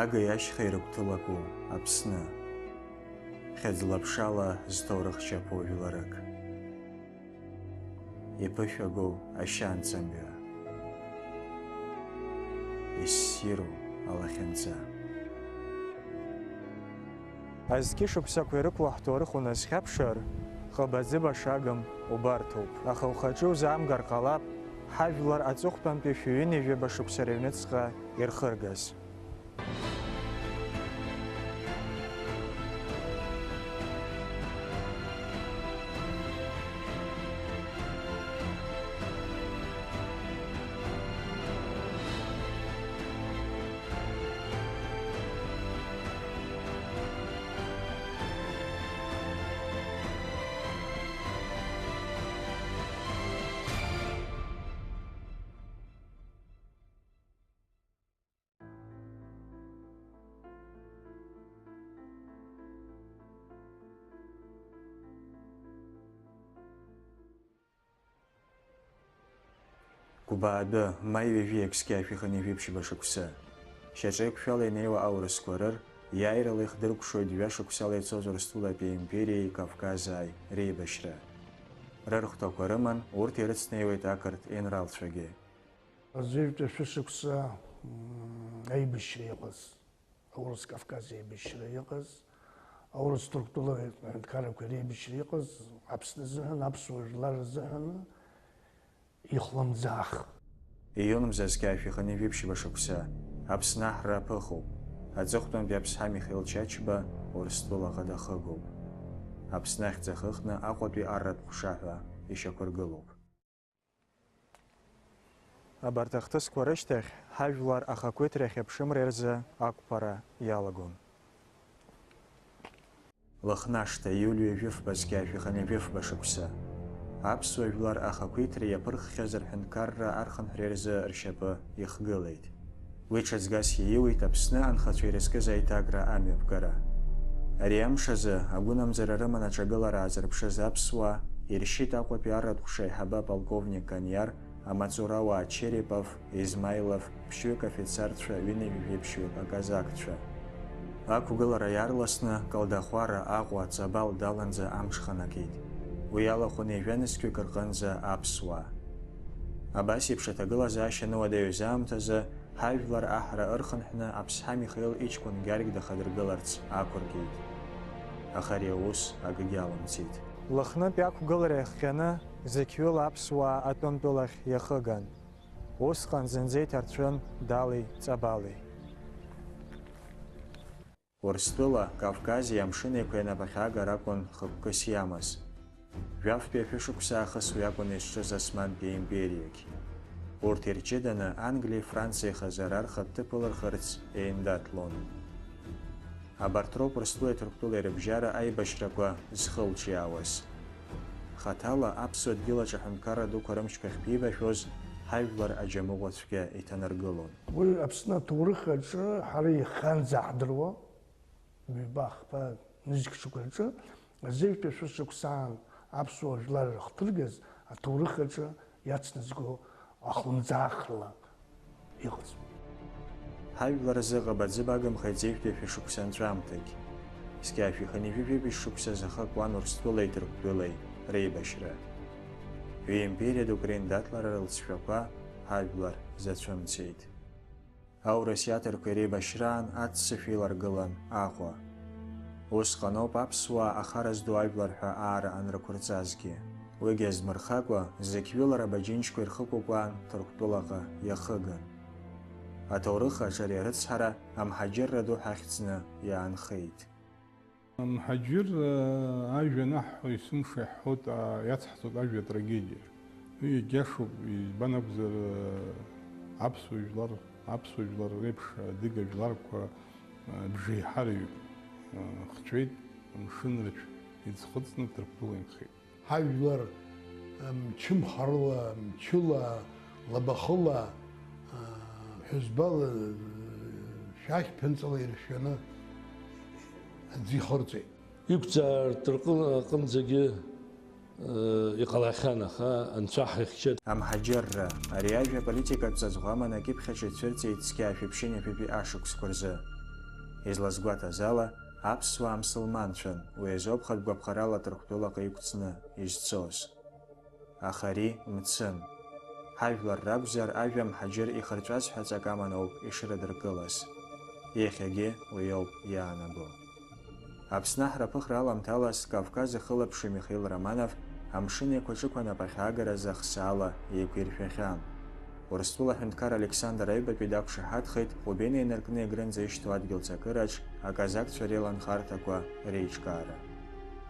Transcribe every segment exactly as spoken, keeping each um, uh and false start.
Агеи ашьхеи рыгәҭылақәоу Аԥсны. Хьыӡла-ԥшала зҭоурых шьаԥоу жәларык. Иԥышәагоу ашьанҵамҩа. Иссиру алахьынҵа. Азқьышықәсақәа ирықәлоу ҳҭоурых уназхьаԥшыр, ҟыбаӡыба шагым убарҭоуп. Аха ухаҿы иузаамгар ҟалап, ҳажәлар аҵыхәтәантәи шәи ҩынҩажәаба шықәса рыҩныҵҟа ирхыргаз. Гәбаадәы, маи ҩажәи акы зқьи ашәи хынҩажәи ԥшьба шықәса. Шьаҿеиқәшәала инеиуа аурысқәа рыр, иааирала ихдыркәшоит жәа шықәсала ицоз Урыстәылатәи аимпериеи Кавказааи реибашьра. Рырхәҭақәа рыман, урҭ ирыцнеиуеит ақырҭ енралцәагьы. Зыжәтәи шәышықәса, м, аибашьра иҟаз, Аурыс-Кавказ еибашьра иҟаз, аурыс-ҭырқәтәыла аҳәынҭқаррақәа реибашьра иҟаз, Аԥсны азыҳәан, аԥсуа жәлар рзыҳәан ихлымӡаах. Июн мза зқьи ашәи хынҩажәи ԥшьба шықәса, Аԥсны аҳра аԥыхуп. Аҵыхәтәантәи аԥсҳа Михаил Чачба Урыстәылаҟа дахыгоуп. Аԥсны ахьӡ ахыхны Аҟәатәи арратә ҟәша ҳәа ишьақәыргылоуп. Абарҭ ахҭысқәа рышьҭахь, ҳажәлар ахақәиҭрахь аԥшымра рзы ақәԥара иалагон. Лыхнашҭа, иуль ҩажәи фба зқьи ашәи хынҩажәи фба шықәса. Аԥсуа жәлар ахақәиҭра иаԥырххьаз рҳәынҭқарра архынҳәра рзы ршьапы ихгылеит. Уи ҽаӡгас ииуит Аԥсны анхацәа ирызкыз аиҭакра амҩаԥгара. Ари амш азы агәынамӡара рыман аҿагылара аазырԥшыз аԥсуаа, иршьит Аҟәатәи арратә ҟәша аиҳабы аполковник Кониар, амаҵурауаа Черепов, Измаилов, ԥшьҩык афицарцәа, ҩынҩажәи жәиԥшьҩык аказакцәа. Ақәгылара иаарласны Калдахәара, Аҟәа, Ҵабал даланӡа амҽханакит. Уи алахәын ҩажәа нызқьҩык рҟынӡа аԥсуаа. Абас еиԥш аҭагылазаашьа ануадаҩыз аамҭазы, ҳажәлар аҳра ырхынҳәны Аԥсҳа Михаил иҷкәын Гьаргь дахадыргыларц ақәыргеит. Аха ари аус акгьы алымҵит. Лыхнытәи ақәгылара иахҟьаны зықьҩыла аԥсуаа атәымтәылахь иахыган. Усҟан зынӡа иҭарцәын Дали Ҵабали. Урыстәыла, Кавкази Амшын Еиқәеи анапахьы агара акәын хықәкыс иамаз. Жәафтәи ашәышықәса аахыс уи акәын изҿыз Османтәи аимпериагь. Урҭ ирҷыданы Англиеи Франциеи хазы ара рхатә ҭыԥ ылырхырц еиндаҭлон. Абарҭ роуп Урыстәылеи Ҭырқәтәылеи рыбжьара аибашьрақәа зхылҿиаауаз. Хаҭала аԥсуа дгьыл аҿы аҳәынҭқарра дуқәа рымчқәа ахьԥибашәоз, ҳажәлар аџьамыӷәа цәгьа иҭанаргылон. Уи Аԥсны аҭоурых аҿы ҳара иахьанӡа ҳдыруа, ҩба-хԥа нызқь шықәса рҿы, азыжәтәи шәышықәсаан аԥсуа жәлар рыхҭыргаз аҭоурых аҿы иацназго ахлымӡаахрала иҟаӡам. Ҳажәлар рзы ҟыбаӡыба агымхеит зежәтәи шәышықәса анҵәамҭагь. Зқьи ашәи хынҩажәи жәибжь шықәса зыхакуан Урыстәылеи Ҭырқәтәылеи реибашьра. Ҩ-империа дук реиндаҭлара рылҵшәақәа ҳажәлар зацәымцеит. Аурыс иаҭырқәеи реибашьраан аццышә иларгылан Аҟәа. Усҟаноуп аԥсуаа ахара зду ажәлар ҳәа аара анрықәырҵазгьы. Уигьы азмырхакәа, зықьҩылара абаџьынџьқәа ирхыкәыкәаан Ҭырқәтәылаҟа иахыган. Аҭоурых аҿы ари арыцҳара амҳаџьырра ду ҳәа ахьӡны иаанхеит. Амҳаџьырра ажәа анаҳҳәо, есымша иаҳҳәоит, а, иацҳҵоит ажәа атрагедиа. Уи иагьиашоуп, избан акәзар, а, аԥсуа жәлар, аԥсуа жәлар реиԥш адыга жәларқәа, а, бжеиҳараҩык, а, хҵәеит, амшын рацәа иӡхыҵны Ҭырқәтәыла инхеит. Ҳажәлар, мчымхарыла, мчыла, лабахыла, ҳәызбала, шәақь ԥынҵала иршәаны аӡы ихырҵеит. Иқәҵаартә рҟы-, рҟынӡагьы, э, иҟалахьан, аха Анцәа ҳихьчеит. Амҳаџьырра, ари ажәа аполитикатә ҵаҵӷәы аман акьыԥхь аҿы ицәырҵит зқьи ашәи ԥшьынҩажәи жәаҩа ашықәсқәа рзы. Излазгәаҭаз ала, аԥсуаа мсылманцәан, уи азоуп хатә гәаԥхарала Ҭырқәтәылаҟа иқәҵны изцоз. Аха ари мцын. Ҳажәлар ракәзар, ажәа мҳаџьыр ихырҵәаз ҳәа ҵак аман ауп ишрыдыркылаз. Иахьагьы уи ауп иаанаго. Аԥсны аҳра аԥыхра аламҭалаз Кавказ ахылаԥшҩы Михаил Романов Амшын Еиқәаҿықәа анапахьы аагаразы ахсаала еиқәиршәахьан. Урыстәыла аҳәынҭқар Александр Аҩбатәи дақәшаҳаҭхеит Ҟәбина инаркны Егрынӡа ишьҭоу адгьыл цакыраҿ аказакцәа реиланхарҭақәа реиҿкаара.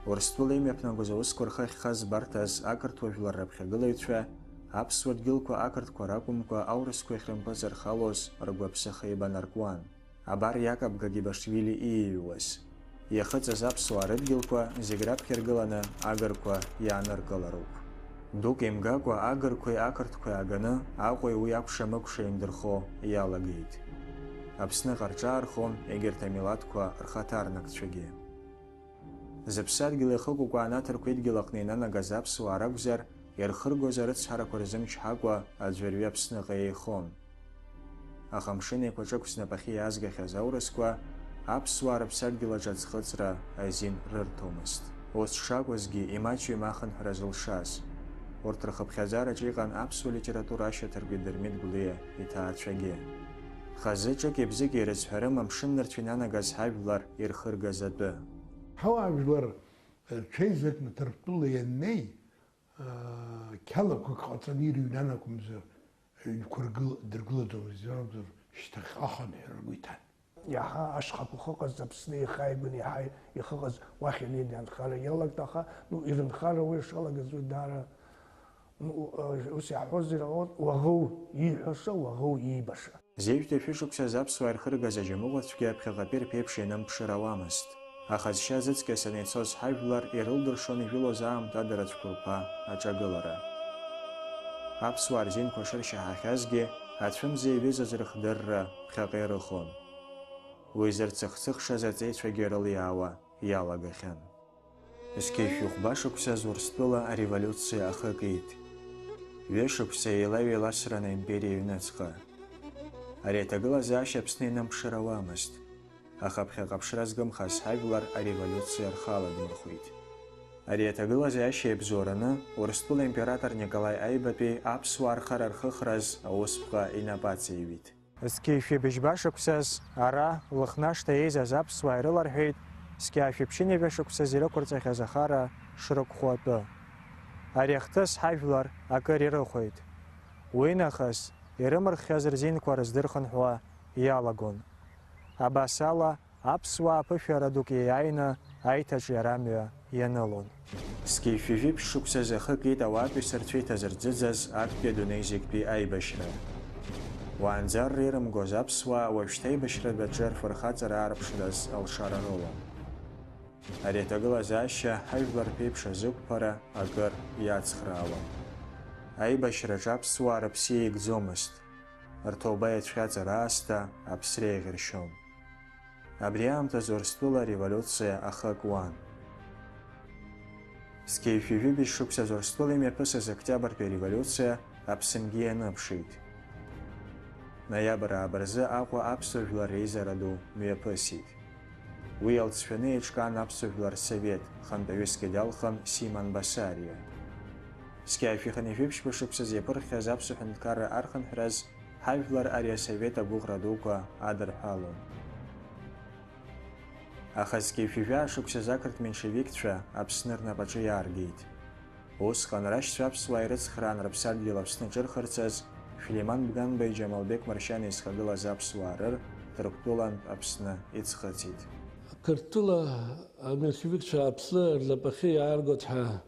Урыстәыла имҩаԥнагоз аусқәа рхы ахьхаз збарҭаз ақырҭуа жәлар раԥхьагылаҩцәа аԥсуа дгьылқәа ақырҭқәа ракәымкәа аурысқәа иахьрымпыҵархалоз ргәаԥсахы еибанаркуан. Абар Иакоб Гагибашвили ииҩуаз. Иахыҵыз аԥсуаа рыдгьылқәа зегь раԥхьа иргыланы агырқәа иааныркылароуп. Дук имгакәа агырқәеи ақырҭқәеи ааганы Аҟәеи уи акәша-мыкәша еиндырхо иалагеит. Аԥсныҟа рҿаархон егьырҭ амилаҭқәа рхаҭарнакцәагьы. Зыԥсадгьыл иахыкәкәа анаҭарқәа идгьыл аҟны инанагаз аԥсуаа ракәзар, ирхыргоз арыцҳарақәа рзымчҳакәа аӡәырҩы Аԥсныҟа еихон. Аха Амшын Еиқәаҿықә знапахьы иаазгахьаз аурысқәа аԥсуаа рыԥсадгьыл аҿы аӡхыҵра азин рырҭомызт. Ус шакәызгьы, имаҷҩым ахынҳәра зылшаз. Урҭ рхыԥхьаӡараҿы иҟан аԥсуа литература ашьаҭаркҩы Дырмит Гәлиа иҭаацәагьы. Хазы ҿыки-бзыки ирыцҳәарым амшын нырцә инанагаз ҳажәлар ирхыргаз атәы. Ҳауаажәлар, э, ҽеизакны Ҭырқәтәыла ианнеи, э, қьалақәак ҟаҵаны ирыҩнан акәымзар, ҩнқәа ргыл-, дыргылаӡомызт, избан акәзар, шьҭахьҟа ахынҳәра ргәы иҭан. Иаҳа ашьхақәа хыҟаз Аԥсны ихааигәаны иаҳа ихыҟаз уахь инеины анхара иалагт, аха, ну, ирынхара уи шалагаз уи даара, ну, э, ус иаҳҳәозар, уаӷоу ииҳәаша, уаӷоу иибаша. Зеижәтәи шәышықәсазы аԥсуаа ирхыргаз аџьамыӷәацәгьа ԥхьаҟатәи рԥеиԥш ианымԥшыр ауамызт. Аха зшьа зыҵкьасаны ицоз ҳажәлар ирылдыршон ижәылоз аамҭада рыцәқәырԥа аҿагылара. Аԥсуаа рзинқәа шыршьаҳахьазгьы, ацәымза иҩызаз рыхдырра ԥхьаҟа ирыхон. Уи зырцыхцыхшаз аҵеицәагьы рылиаауа иалагахьан. Зқьи жәохәба шықәсаз Урыстәыла ареволиуциа ахы акит. Ҩышықәса еилаҩеиласран аимпериа аҩныҵҟа. Ари аҭагылазаашьа Аԥсны ианымԥшыр ауамызт, аха ԥхьаҟа ԥшра згымхаз ҳажәлар ареволиуциа рхы аладмырхәеит. Ари аҭагылазаашьа иабзоураны Урыстәыла император Николаи Аҩбатәи аԥсуаа рхара рхыхраз аусԥҟа инапы аҵеиҩит. Зқьи жәшәи быжьба шықәсаз ара, Лыхнашҭа еизаз аԥсуаа ирыларҳәеит, зқьи жәшәи ԥшьынҩажәа шықәсаз ирықәырҵахьаз ахара шрықәхо атәы. Ари ахҭыс ҳажәлар акыр ирыхәеит. Уи нахыс ирымырххьаз рзинқәа рыздырхынҳәуа иалагон. Абас ала, аԥсуаа ԥышәара дук иаиааины аиҭаҿиара амҩа ианылон. Зқьи жәшәи жәиԥшь шықәсазы ахы кит ауаатәыҩса рцәа иҭазырӡыӡаз актәи адунеи зегьтәи аибашьра. Уаанӡа рра ирымгоз аԥсуаа уажәшьҭа аибашьратә аҿы рфырхаҵара аарԥшраз алшара рылан. Ари аҭагылазаашьа ҳажәлар рԥеиԥш азықәԥара акыр иацхраауан. Аибашьраҿы аԥсуаа рыԥсы еигӡомызт. Рҭоуба иацәхьаҵыр аасҭа аԥсра еиӷьыршьон. Абри аамҭазы Урыстәыла ареволиуциа ахы акуан. Зқьи жәшәи жәибжь шықәсаз Урыстәыла имҩаԥысыз Октиабртәи ареволиуциа Аԥсынгьы ианыԥшит. Ноиабр ааба рзы Аҟәа аԥсуа жәлар реизара ду мҩаԥысит. Уи иалҵшәаны еиҿкаан аԥсуа жәлар рсовет, хантәаҩысгьы далхын Симон Басариа. Зқьи жәшәи хынҩажәи жәиԥшьба шықәсазы иаԥырххьаз аԥсуа ҳәынҭқарра архынҳәраз ҳажәлар ари асовет агәыӷра дуқәа адырҳәалон. Аха зқьи жәшәи жәаа шықәсазы ақырҭ меншевикцәа Аԥсны рнапаҿы иааргеит. Усҟан рашьцәа аԥсуаа ирыцхраан рыԥсадгьыл Аԥсны ҿырхырцаз, Шәлиман Бганбеи Џьамалбеқ Маршьани изхагылаз аԥсуаа рыр Ҭырқәтәылантә Аԥсны иӡхыҵит. Қырҭтәыла аменшевикцәа Аԥсны рнапахьы иааргоит ҳәа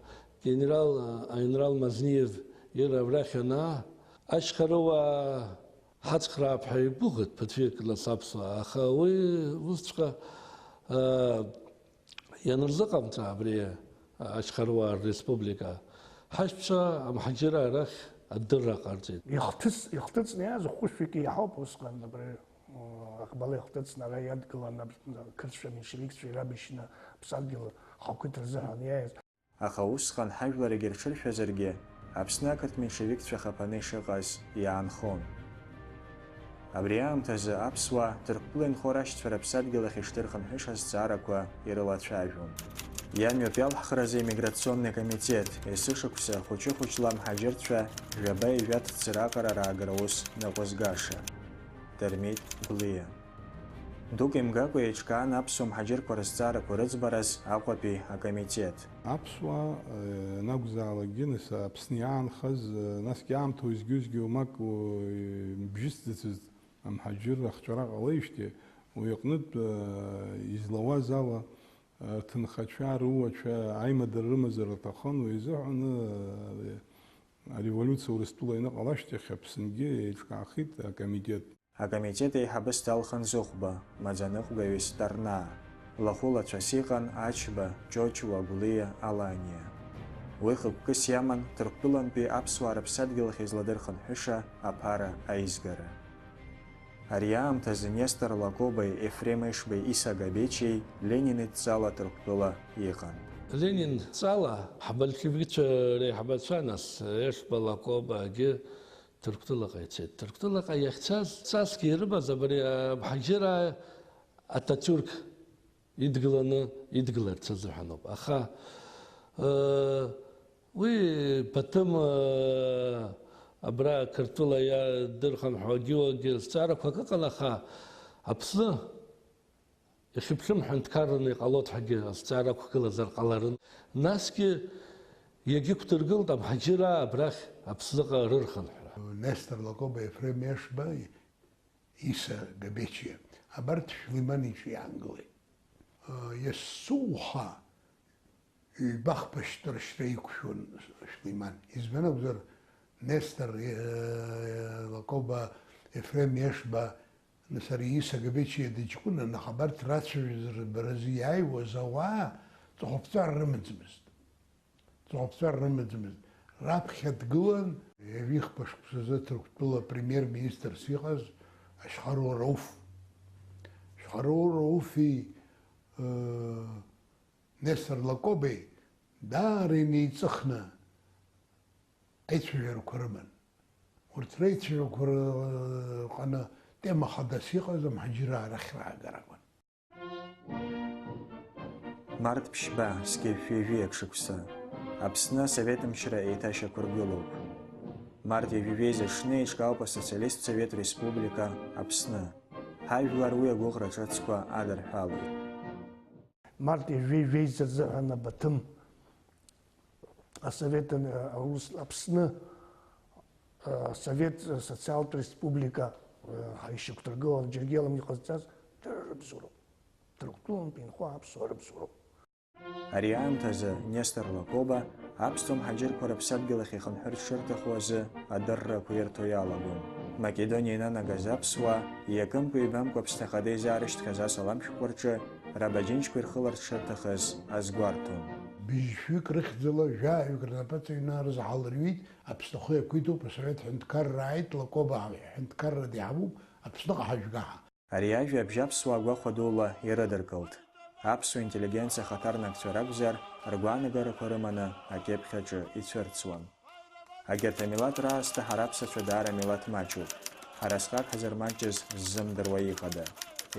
генерал, аинрал Мазниев ир абрахь ианаа, ашьхаруаа ҳацхраап ҳәа игәыӷит ԥыҭҩык нас аԥсуаа, аха уи усҵәҟьа, а, ианырзыҟамҵа абри ашьхаруаа рреспублика, ҳашьцәа амҳаџьыраа рахь адырра ҟарҵеит. Ихҭыс, ихҭыҵны иааз хәышәҩык еиҳауп усҟан абри, м, аҟбала ихҭыҵны ара иадгылан аб-, қырҭцәа меншевикцәа ирабашьны аԥсадгьыл хақәиҭра азыҳәан иааиз. Аха усҟан ҳажәлар егьырҽыршәазаргьы, Аԥсны ақырҭ меншевикцәа хаԥаны ишыҟаз иаанхон. Абри аамҭазы аԥсуаа Ҭырқәтәыла инхо рашьцәа рыԥсадгьыл ахь ишдырхынҳәыша азҵаарақәа ирылацәажәон. Иамҩатә иалҳхразы имиграционный комитет есышықәса хәыҷы-хәыҷла амҳаџьырцәа жәаба-ҩажәа ҭҵыра аҟара раагара ус ныҟәызгаша. Дырмит Гәлиа. Дук имгакәа еиҿкаан аԥсуа мҳаџьырқәа рызҵаарақәа рыӡбараз Аҟәатәи акомитет. Аԥсуаа, э, анакәзаалакгьы, нас, Аԥсны иаанхаз, э, насгьы аамҭа уеизгьы-уеизгьы уамак, э, бжьысӡацызт, амҳаџьырра ахҵәара ҟалеижьҭеи, уи аҟнытә, э, излауаз ала, э, рҭынхацәа, рыуацәа аимадара рымазар рҭахын, уи азыҳәан, э, ареволиуциа Урыстәыла ианыҟала ашьҭахь Аԥсынгьы еиҿкаахеит акомитет. Акомитет еиҳабыс далхын Зыхәба, маӡаныҟәгаҩыс Тарнаа, лахәылацәас иҟан Ачба, Ҷоҷуа, Гәлиа, Аланиа. Уи хықәкыс иаман Ҭырқәтәылантәи аԥсуаа рыԥсадгьыл ахь изладырхынҳәыша аԥара аизгара. Ари аамҭазы Нестор Лакобеи, Ефрем Ешбеи, Иса Габечиеи Ленин идҵала Ҭырқәтәыла иҟан. Ленин дҵала ҳбольшевикцәа реиҳабацәа, нас Ешба, Лакобагьы Ҭырқәтәылаҟа ицеит. Ҭырқәтәылаҟа иахьцаз, цасгьы ирымаз абри, а, мҳаџьыраа Ататиурк идгыланы идгыларц азыҳәаноуп. Аха, э, уи Баҭым, э, абра Қырҭтәыла иадырхынҳәуагьы уагьы зҵаарақәак ыҟан, аха Аԥсны ихьыԥшым ҳәынҭқарраны иҟалоит ҳәагьы азҵаара ықәгылазар ҟаларын. Насгьы иагьықәдыргылт амҳаџьыраа абрахь Аԥсныҟа рырхынҳәра. Нестор Лакоба, Ефрем Ешба, Иса Габечиа, абарҭ Шәлиман иҿы иаангылеит. Иассоуха ҩба-хԥа шьтәа ршьра иқәшәон Шәлиман. Избан акәзар, Нестор, э, Лакоба, Ефрем Ешба, нас ари Иса Габечиа дыҷкәынан, аха абарҭ рацәажәаразы иааиуаз ауаа ҵыхәаԥҵәара рымаӡамызт. Ҵыхәаԥҵәара рымаӡамызт. Раԥхьа дгылан, ҩажәихԥа шықәсазы Ҭырқәтәыла премьер-министрс иҟаз Ашьхаруа Рауф. Ашьхаруа Рауфи, э, Нестор Лакобеи даара инеиҵыхны аицәажәарақәа рыман. Урҭ реицәажәарақәа рҟны тема хадас иҟаз амҳаџьыраа рахь раагара акәын. Март ԥшьба, зқьи жәшәи жәаҩа шықәса. Аԥсны асовет мчра еиҭашьақәыргылоуп. Март ҩажәи жәеиза аҽны еиҿкаауп асоциалисттә совет республика Аԥсны. Ҳажәлар уи агәыӷра ҿыцқәа адырҳәалоит. Март ҩажәи жәеиза рзыҳәан Абаҭым асовет, аус, Аԥсны, асовет социалтә республика, ишьақәдыргылан, џьаргьы алам иҟазҵаз дара рыбзоуроуп. Ҭырқәтәылантәи инхо аԥсуаа рыбзоуроуп. Ари аамҭазы Нестор Лакоба аԥсуа мҳаџьырқәа рыԥсадгьыл ахь ихынҳәырц шырҭаху азы адыррақәа ирҭо иалагон. Македониа инанагаз аԥсуаа, иакымкәа-ҩбамкәа Аԥсны Ахада изаарышьҭхьаз асалам шәҟәқәа рҿы рабаџьынџьқәа ирхыларц шырҭахыз азгәарҭон. Быжьшәҩык рыхьӡала жәаҩык рнапаҵаҩны арзаҳал рҩит, Аԥсны ахы иақәиҭуп, асовет ҳәынҭқарра ааит, Лакоба ҳәынҭқарра диҳамуп, Аԥсныҟа ҳажәга ҳәа. Ари ажәабжь аԥсуаа гәахәа дула ирыдыркылт. Аԥсуа интеллигенциа ахаҭарнакцәа ракәзар, ргәаанагарақәа рыманы акьыԥхь аҿы ицәырҵуан. Егьырҭ амилаҭ раасҭа ҳара аԥсацәа даара милаҭ маҷуп. Ҳара асҟак ҳзырмаҷыз ззымдыруа иҟада?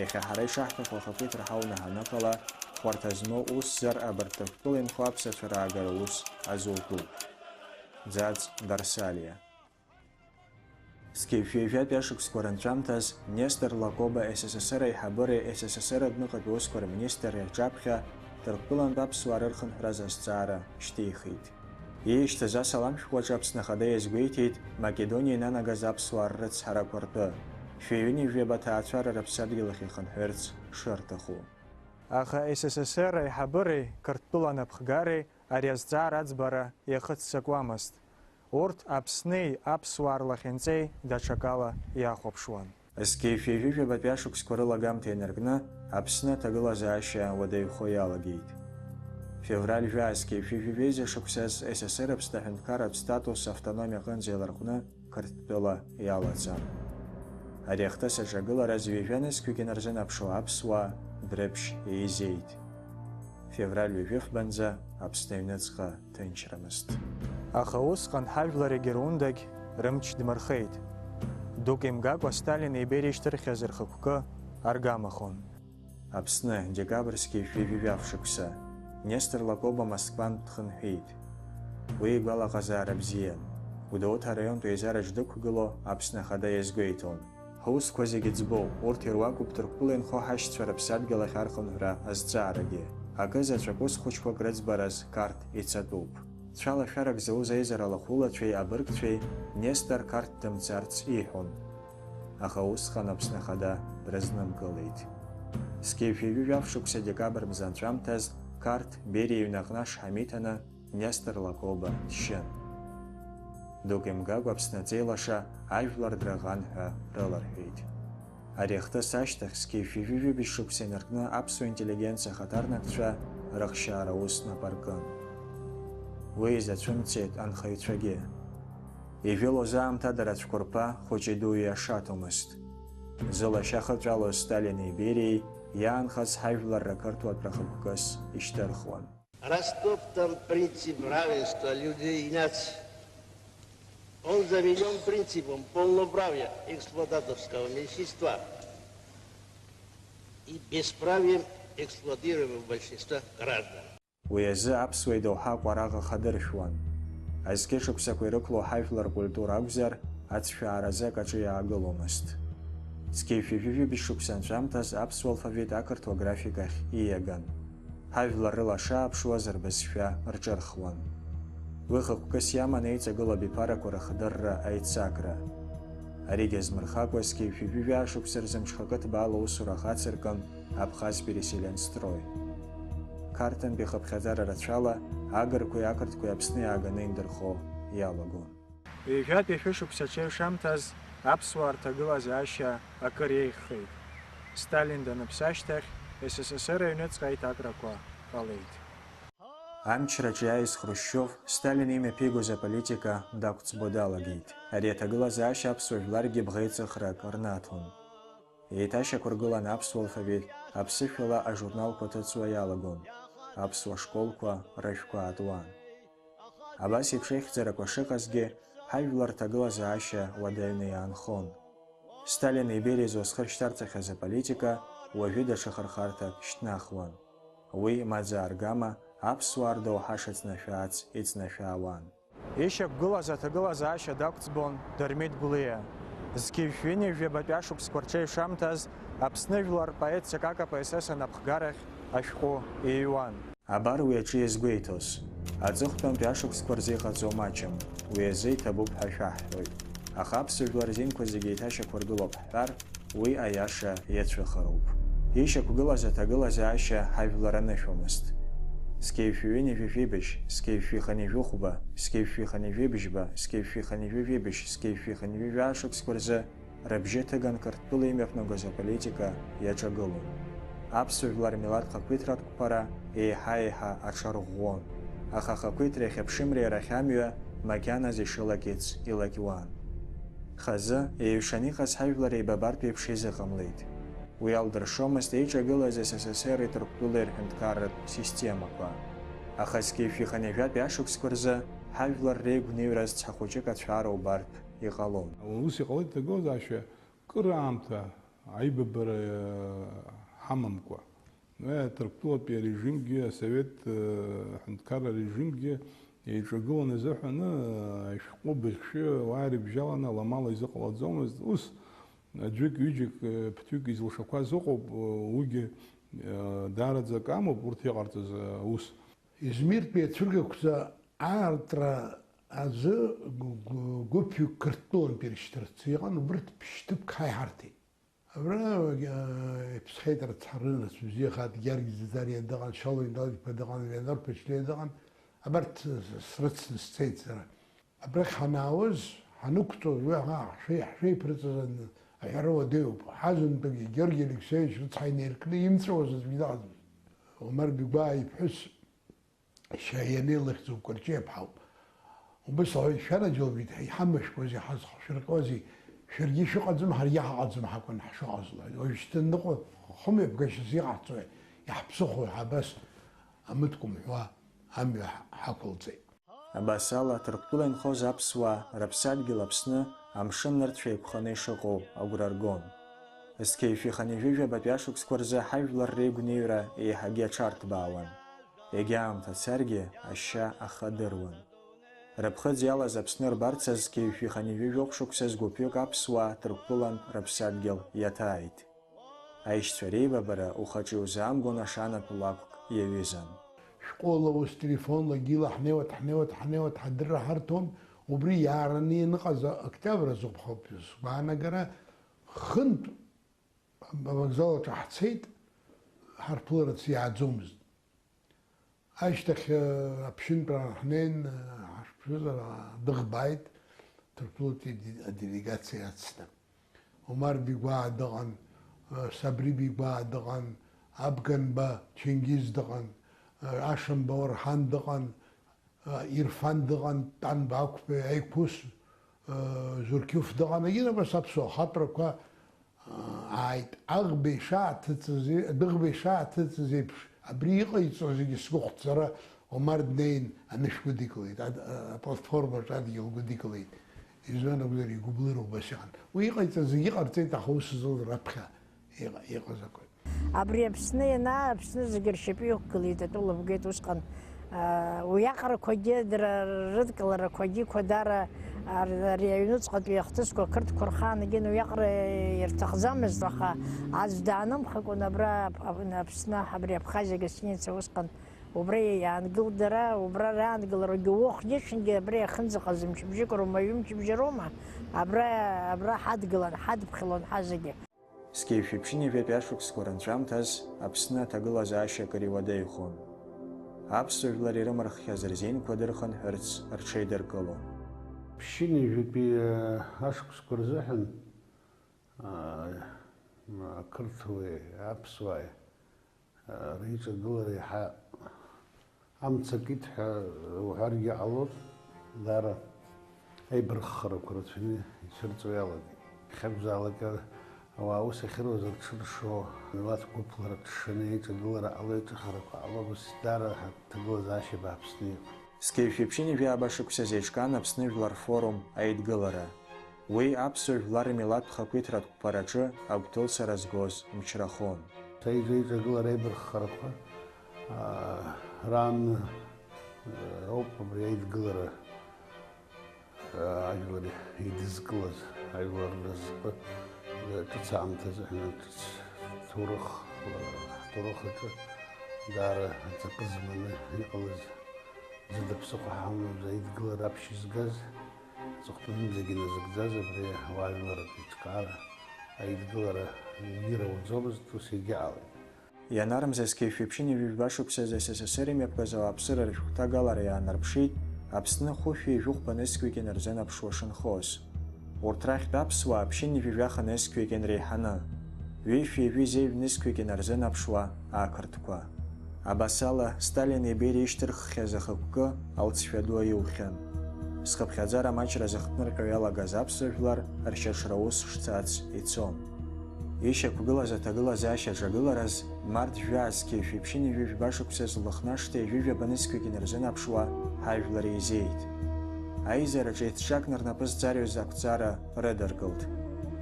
Иахьа ҳара ишаҳҭаху ахақәиҭра ҳауны ҳаныҟала, хәарҭа змоу усзар абарҭ Ҭырқәтәыла инхо аԥсацәа раагара ус азутәуп. Ӡаӡ Дарсалиа. Зқьи жәшәи жәаҩа шықәсқәа рынҵәамҭаз Нестор Лакоба С С С Р аиҳабыреи С С С Р адәныҟатәи аусқәа рминистрреи рҿаԥхьа Ҭырқәтәылантә аԥсуаа рырхынҳәраз азҵаара шьҭихит. Иишьҭаз асалам шәҟәы аҿы Аԥсны Ахада иазгәеиҭеит Македониа инанагаз аԥсуаа ррыцҳарақәа ртәы, шәи ҩынҩажәи жәаба ҭаацәара рыԥсадгьыл ахь ихынҳәырц шырҭаху. Аха С С С Р аиҳабыреи Қырҭтәыла анапхгареи ари азҵаара аӡбара иахыццакуамызт. Урҭ Аԥсни аԥсуаа рлахьынҵеи даҽакала иахәаԥшуан. Зқьи жәшәи жәаҩа жәабатәи ашықәсқәа рылагамҭа инаркны, Аԥсны аҭагылазаашьа уадаҩхо иалагеит. Февраль жәаа зқьи жәшәи жәаҩа жәеиза шықәсаз С С С Р Аԥсны аҳәынҭқарратә статус автономиа аҟынӡа еиларҟәны Қырҭтәыла иалаҵан. Ари ахҭыс аҿагылара зҩажәа нызқьҩык инарзынаԥшуа аԥсуаа Дрыԥшь еизеит. Февраль ҩажәи фбанӡа Аԥсны аҩныҵҟа ҭынчрамызт. Аха усҟан ҳажәлар егьырундаг рымч дмырхеит. Дук имгакәа Сталини Бериа ишьҭырххьаз рхықәкы аргамахон. Аԥсны, декабрь зқьи жәшәи жәаф шықәса. Нестор Лакоба Москвантә дхынҳәит. Уи игәалаҟазаара бзиан. Гәдоуҭа араионтә еизараҿ дықәгыло Аԥсны Ахада иазгәеиҭон. Ҳусқәа зегьы ӡбоуп, урҭ ируакуп Ҭырқәтәыла инхо ҳашьцәа рыԥсадгьыл ахь архынҳәра азҵаарагьы. Акы заҵәык ус хәыҷқәак рыӡбараз Қарҭ ицатәуп. Цәалашәарак зауз аизарала ахәылацәеи абыргцәеи Нестор Қарҭ дымцарц иҳәон. Аха усҟан Аԥсны Ахада дрызнымкылеит. Зқьи жәшәи жәаф шықәса декабрь мза анҵәамҭаз Қарҭ Бериа иҩны аҟны ашҳам иҭаны Нестор Лакоба дшьын. Дук имгакәа Аԥсны аҵеи лаша ажәлар драӷан ҳәа рыларҳәеит. Ари ахҭыс ашьҭахь зқьи жәшәи жәибжь шықәса инаркны аԥсуа интеллигенциа ахаҭарнакцәа рыхшьаара ус нап аркын. Уи изацәымцеит анхаҩцәагьы. Ижәылоз аамҭада рацәқәырԥа хәыҷи-дуи иашаҭомызт. Зылашьа хыҵәалоз Сталини Бериеи иаанхаз ҳажәлар рақырҭуатә рахықәкыс ишьҭырхуан. Растоптан принцип равенства людей и наций. Он заменён принципом полноправия эксплуататорского меньшинства и бесправием эксплуатируемого большинства граждан. Уи азы аԥсуа идоуҳа ҟәараӷа хадыршәуан. Азқьышықәсақәа ирықәлоу ҳажәлар ркультура акәзар, ацәшәааразы акаҿы иаагыломызт. Зқьи жәшәи жәибжь шықәса анҵәамҭаз аԥсуа алфавит ақырҭуа график ахь ииаган. Ҳажәлар рыла шааԥшуаз рбызшәа рҿырхуан. Уи хықәкыс иаман еиҵагылоу абиԥарақәа рыхдырра аицакра. Аригь азмырхакәа, зқьи жәшәи жәаа шықәса рзы мҽхакы ҭбаала аусура ахацыркын Абхаз-Переселенстрой. Қарҭынтәи хыԥхьаӡара рацәала агырқәеи ақырҭқәеи Аԥсны иааганы индырхо иалагон. Ҩажәатәи шәышықәса аҽеиҩшамҭаз аԥсуаа рҭагылазаашьа акыр еиӷьхеит. Сталин даныԥсы ашьҭахь, С С С Р аҩныҵҟа аиҭакрақәа ҟалеит. Амчраҿы иааиз Хрушьчиов Сталин имҩаԥигоз аполитика дақәӡбо далагеит. Ари аҭагылазаашьа аԥсуа жәларгьы бӷеиҵыхрак рнаҭон. Еиҭашьақәыргылан аԥсуа алфавит, аԥсышәала ажурналқәа ҭыҵуа иалагон, аԥсуа школқәа рыжәқәа аатуан. Абас еиԥш еихьӡарақәа шыҟазгьы, ҳажәлар рҭагылазаашьа уадаҩны иаанхон. Сталини Бериа зусхыр шьҭарҵахьаз аполитика уажәы даҽа хырхарҭак шьҭнахуан. Уи маӡа-аргама аԥсуаа рдоуҳа шыҵнашәаац иҵнашәаауан. Ишьақәгылаз аҭагылазаашьа дақәӡбон Дырмит Гәлиа. Зқьи жәшәи ҩынҩажәи жәабатәи ашықәсқәа рҽеиҩшамҭаз Аԥсны жәлар рпоет Сакака П С С анапхгарахь ашәҟәы иҩуан. Абар уи аҿы иазгәеиҭоз. Аҵыхәтәантәи ашықәсқәа рзы иҟаҵоу маҷым, уи азы иҭабуп ҳәа шәаҳҳәоит. Аха аԥсуа жәлар рзинқәа зегьы еиҭашьақәыргылоуп ҳҳәар, уи аиаша иацәыхароуп. Ишьақәгылаз аҭагылазаашьа ҳажәлар анышәомызт. Зқьи жәшәи ҩынҩажәи жәибжь, зқьи жәшәи хынҩажәи хәба, зқьи жәшәи хынҩажәи бжьба, зқьи жәшәи хынҩажәи жәибжь, зқьи жәшәи хынҩажәи жәаа шықәсқәа рзы рыбжьы ҭыган Қырҭтәыла имҩаԥнагоз аполитика иаҿагылон. Аԥсуа жәлар рмилаҭ хақәиҭратә қәԥара еиҳа-еиҳа аҽарӷәӷәон. Аха ахақәиҭреи ахьыԥшымреи рахь амҩа макьаназ ишылакьыц илакьуан. Хазы, еиҩшаны иҟаз ҳажәлар еибабартә еиԥш изыҟамлеит. Уи алдыршомызт еиҿагылаз С С С Р-и Ҭырқәтәылеи рҳәынҭқарратә системақәа. Аха зқьи жәшәи хынҩажәатәи ашықәсқәа рзы ҳажәлар реигәныҩра зцәа хәыҷык ацәаара убартә иҟалон. Ус иҟалеит аҭагылазаашьа кыр аамҭа аибабара ҳамамкәа. Уи Ҭырқәтәылатәи арежимгьы, асовет, э, ҳәынҭқарра арежимгьы еиҿагыланы изыҳәаны, э, ашәҟәы бызшәы уаа ирыбжьаланы аламала изыҟалаӡомызт. Ус, аӡәык, ҩыџьак, э, ԥыҭҩык изылшақәаз ыҟоуп, э, уигьы, э, даараӡа акы амоуп урҭ иҟарҵаз, э, аус. Измиртәи ацәыргақәҵа аартра азы гә-, гә-, гәыԥҩык Қырҭтәылантә ирышьҭырц иҟан, убырҭ ԥшьҭыԥк ҳаиҳарҭеит. Абра, э, иԥсхеит рыцҳа, рынацәа бзиахааит, Георги Зазариа дыҟан, Шьалуа Индал-иԥа дыҟан, Вианор Ԥачлиа дыҟан, абарҭ срыцны сцеит сара. Абрахь ҳанаауаз, ҳанықәҵоз, уи ҳа-, ҳшеи-, ҳшеиԥырҵыз ан-, аҳәара уадаҩуп. Ҳазынтәык Георги Алексеевич рыцҳа инеиркны имҵәуаз аӡәгьы дыҟаӡамызт. Омар Бигәаа иԥҳәыс Шьаианеи лыхьӡуп, Кәарҷиа ԥҳауп. Убыс лҳәеит, шәанаџьалбеит, ҳа иҳамашәкуазеи, ҳазхшәырҟьозеи, шәаргьы шәыҟаӡам, ҳаргьы ҳаҟаӡам ҳакәын ҳшыҟаз, лҳәеит. Уажәшьҭа ныҟәа хымҩаԥгашьас иҟаҳҵои, иаҳԥсыхәои ҳәа абас амыткәма ҳәа амҩа ҳақәылҵеит. Абас ала, Ҭырқәтәыла инхоз аԥсуаа рыԥсадгьыл Аԥсны амшын нырцә еиқәханы ишыҟоу агәра ргон. Зқьи жәшәи хынҩажәи жәабатәи ашықәсқәа рзы ҳажәлар реигәныҩра еиҳагьы аҽарҭбаауан. Егьа аамҭа царгьы ашьа ахадыруан. Рыԥхыӡ иалаз Аԥсны рбарц азы зқьи жәшәи хынҩажәи жәохә шықәса згәыԥҩык аԥсуаа Ҭырқәтәылан рыԥсадгьыл иаҭааит. Аишьцәа реибабара ухаҿы иузаамгон ашанатә лакәк иаҩызан. Шәҟәыла, ус телефонлагьы ила ҳнеиуеит, ҳнеиуеит, ҳнеиуеит, ҳадырра ҳарҭон, убри иаараны ианыҟаз октиабр азы акәхап сгәаанагара, хынтә авокзал аҿы ҳцеит, ҳарԥыларацы иааӡомызт. Ашьҭахь, э, аԥшьынтәра ҳнеин, э, ҳашԥшызар, а, дыӷбааит, Ҭырқәтәылатәи ади-, аделегациа ацны. Омар Бигәаа дыҟан, э, Сабри Бигәаа дыҟан, Абганба Ченгиз дыҟан, э, Ашамба Орҳан дыҟан, э, Ирфан дыҟан, Танба Ақәбеи, Аиқәыс, э, Зурқьуф дыҟан, егьырҭ абас аԥсуа ахаҵәрақәа, ааит, аӷба ишааҭыҵыз, адәыӷба ишааҭыҵыз еиԥш, абри иҟаиҵо зегьы сгәахәт сара, Омар днеин анышә гәыдикылеит, ад-, а-, аплатформаҿы адгьыл гәыдикылеит. Изакәызар, игәыблыра убас иҟан. Уи иҟаиҵаз зегьы ҟарҵеит, аха ус зылз раԥхьа иҟа-, иҟаз акәын. Абри Аԥсны ианаа, Аԥсны зегьы ршьапы иқәгылеит, атәыла бгеит усҟан. Уиаҟарақәагьы, дара рыдкыларақәагьы қәадара ар-, ари аҩнуҵҟатәи ахҭысқәа ақырҭқәа рхаангьы уиаҟара ирҭахӡамызт, аха аӡә даанымхакәан абра Ап-, Ап-, Аԥсны, абри Абхазиа гостиница усҟан убра иаангылт дара, убра раангыларагьы уахгьы-ҽынгьы абра иахьынӡаҟаз мчыбжьык роума, ҩымчыбжьа роума, абра, абра ҳадгылан, ҳадԥхьалон ҳазегьы. Зқьи жәшәи ԥшьынҩажәи жәабатәи ашықәсқәа рынҵәамҭаз Аԥсны аҭагылазаашьа акыр иуадаҩхон. Аԥсуа жәлар ирымырххьаз рзинқәа дырхынҳәырц рҽеидыркылон. Ԥшьынҩажәатәи, э, ашықәсқәа рзыҳәан, э, ақырҭуаҩи аԥсуааи реиҿагылара иаҳа амца акит ҳәа уҳәаргьы ҟалоит, даара аибарххарақәа рацәаны ицәырҵуа иалагеит. Иахьакәзаалак ауаа ус ахьыруаз рҽыршо, милаҭ гәыԥла рыҽшаны еиҿагылара ҟало, еиҿыхарақәа ҟало, ус даара ҳаҭагылазаашьа бааԥсны иҟан. Зқьи жәшәи ԥшьынҩажәи жәаба шықәса зеиҿкаан Аԥсны Жәлар рфорум аидгылара. Уи аԥсуа жәлар рмилаҭтә хақәиҭратә қәԥараҿы агәҭылцара згоз мчрахон. Сеиҿ-, еиҿагылара аибарххарақәа, аа, раан, аа, ауп абри аидгылара, аа, ажәлар еидызкылаз, ажәлар рразҟы, ҿыц аамҭазы ҳәа ҿыц ҭоурых, аа, ҳҭоурых аҿы даара аҵакы зманы иҟалаз. Зыда ԥсыхәа ҳамоу аидгылара аԥшьызгаз, аҵыхәтәанынӡагьы иназыгӡаз абри ауаажәларратә еиҿкаара аидгылара егьирауӡомызт, ус егьыҟалеит. Ианармза зқьи жәшәи ԥшьынҩажәи жәаба шықәсазы С С С Р имҩаԥгаз ауааԥсыра рышәҟәҭагалара иаанарԥшит, Аԥсны хәышәи жәохәба нызқьҩык инарзынаԥшуа шынхоз. Урҭ рахьтә аԥсуаа ԥшьынҩажәи жәаха нызқьҩык инреиҳаны, ҩышәи ҩажәи зеижә нызқьҩык инарзынаԥшуа ақырҭқәа. Абасала, Сталини Бериа ишьҭырххьаз ахықәкы алҵшәа ду аиухьан. Зхыԥхьаӡара маҷра зыхҭнырҟьо иалагаз аԥсуа жәлар ршьаҽра ус шцац ицон. Ишьақәгылаз аҭагылазаашьа аҿагылараз, март жәаа зқьи жәшәи ԥшьынҩажәи жәаба шықәсазы Лыхнашҭа ҩажәи жәаба нызқьҩык инарзынаԥшуа ҳажәлар еизеит. Аизараҿы еицҿакны рнапы зҵарҩыз ақәҵара рыдыркылт.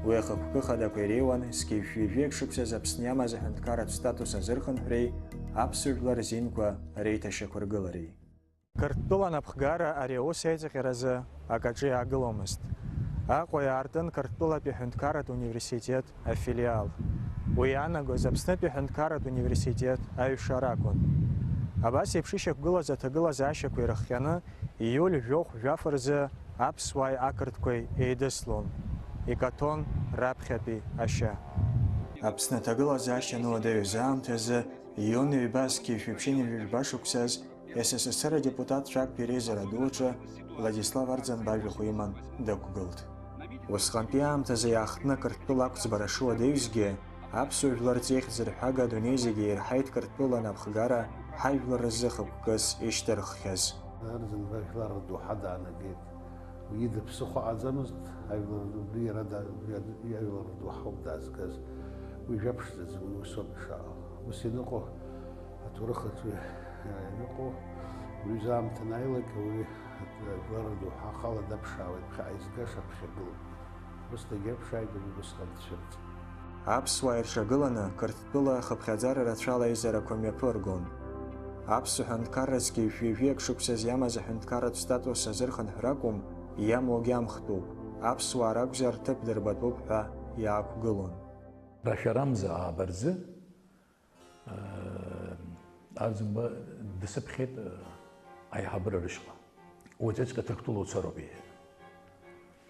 Уи ахықәкы хадақәа иреиуан зқьи жәшәи ҩажәи акы шықәсаз Аԥсны иамаз аҳәынҭқарратә статус азырхынҳәреи аԥсуа жәлар рзинқәа реиҭашьақәыргылареи. Қырҭтәыла анапхгара ари аус аиҵаҟьаразы акаҿы иаагыломызт. Аҟәа иаартын Қырҭтәылатәи аҳәынҭқарратә университет афилиал. Уи иаанагоз Аԥснытәи аҳәынҭқарратә университет аҩша ракәын. Абас еиԥш ишьақәгылаз аҭагылазаашьақәа ирыхҟьаны, ииуль жәохә жәаф рзы аԥсуааи ақырҭқәеи еидыслон, икаҭәон раԥхьатәи ашьа. Аԥсны аҭагылазаашьа ануадаҩыз аамҭазы, июн ҩба зқьи жәшәи ԥшьынҩажәи жәаба шықәсаз, С С С Р адепутатцәа актәи реизара ду аҿы Владислав Арӡынба ажәахә иман дықәгылт. Усҟантәи аамҭазы иаахтны Қырҭтәыла ақәӡбара шуадаҩызгьы, аԥсуа жәлар рҵеи хьӡырҳәага адунеи зегьы ирҳаит Қырҭтәыла анапхгара ҳажәлар рзы хықәкыс ишьҭырххьаз. Арӡынба жәлар рдоуҳа даанагеит. Уи ида ԥсыхәа ҟаӡамызт, ажәлар убри иара да-, убри ад-, иажәлар рдоуҳа ауп даазгаз. Уи жәаԥшӡаӡам, уи усоуп ишаауа. Ус ианыҟоу, аҭоурых аҿы ианыҟоу, уи аамҭа анааилак, уи ажәлар рдоуҳа ахала даԥшаауеит, ԥхьаҟа изгаша ԥхьагылоуп. Ус дагьаԥшааит убри усҟан дцәырҵ. Аԥсуаа ирҿагыланы Қырҭтәыла ахыԥхьаӡара рацәала аизарақәа мҩаԥыргон. Аԥсуа ҳәынҭқарра зқьи жәшәи жәиак шықәсаз иамаз аҳәынҭқарратә статус азырхынҳәра акәым, иамоугьы амхтәуп, аԥсуаа ракәзар ҭыԥ дырбатәуп ҳәа иаақәгылон. Рашәарамза ааба рзы, Арӡынба дсыԥхьеит аиҳабыра рышҟа. Уаҵәыҵәҟьа Ҭырқәтәыла уцароуп, иҳәеит.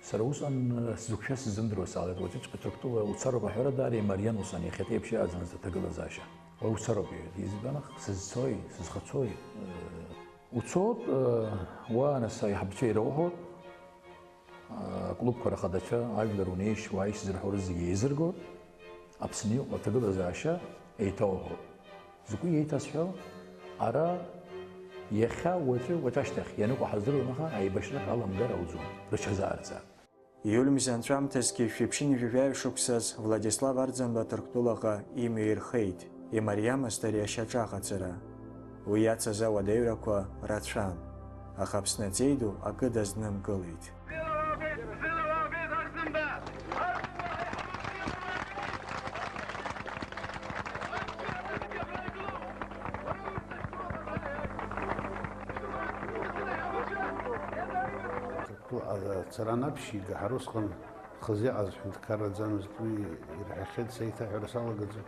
Сара усҟан сзықәшәаз сзымдыруа салгеит, уаҵәыҵәҟьа Ҭырқәтәыла уцароуп аҳәара даара имариан усҟан, иахьатәи еиԥш иҟаӡамызт аҭагылазаашьа. Уа уцароуп, иҳәеит. Избан, сызцои, сызхацои? Уцоит, уа нас аиҳабацәа ирауҳәоит. Аклубқәа рахадацәа, ажәлар унеишь, уааишь зырҳәо рызегьы еизыргоит, Аԥсны иҟоу аҭагылазаашьа еиҭауҳәоит. Закәи еиҭасҳәо? Ара иахьа, уаҵәы, уаҵәашьҭахь ианыҟоу ҳаздыруам, аха аибашьрак аламгар ауӡом, рыҽазаарҵа. Иуль мза анҵәамҭазгьы шәиԥшьыни жәаҩа шықәсаз Владислав Арӡынба Ҭырқәтәылаҟа имҩа ирхеит. Имариамызт ари ашьаҿа аҟаҵара. Уи иацыз ауадаҩрақәа рацәан, аха Аԥсны аҵеи ду акы дазнымкылеит. Ацара анаԥшьига, ҳара усҟан хазы иҟаз ҳәынҭқарраӡамызт, уи ирҳәахьеит, сеиҭаҳәара салагаӡом.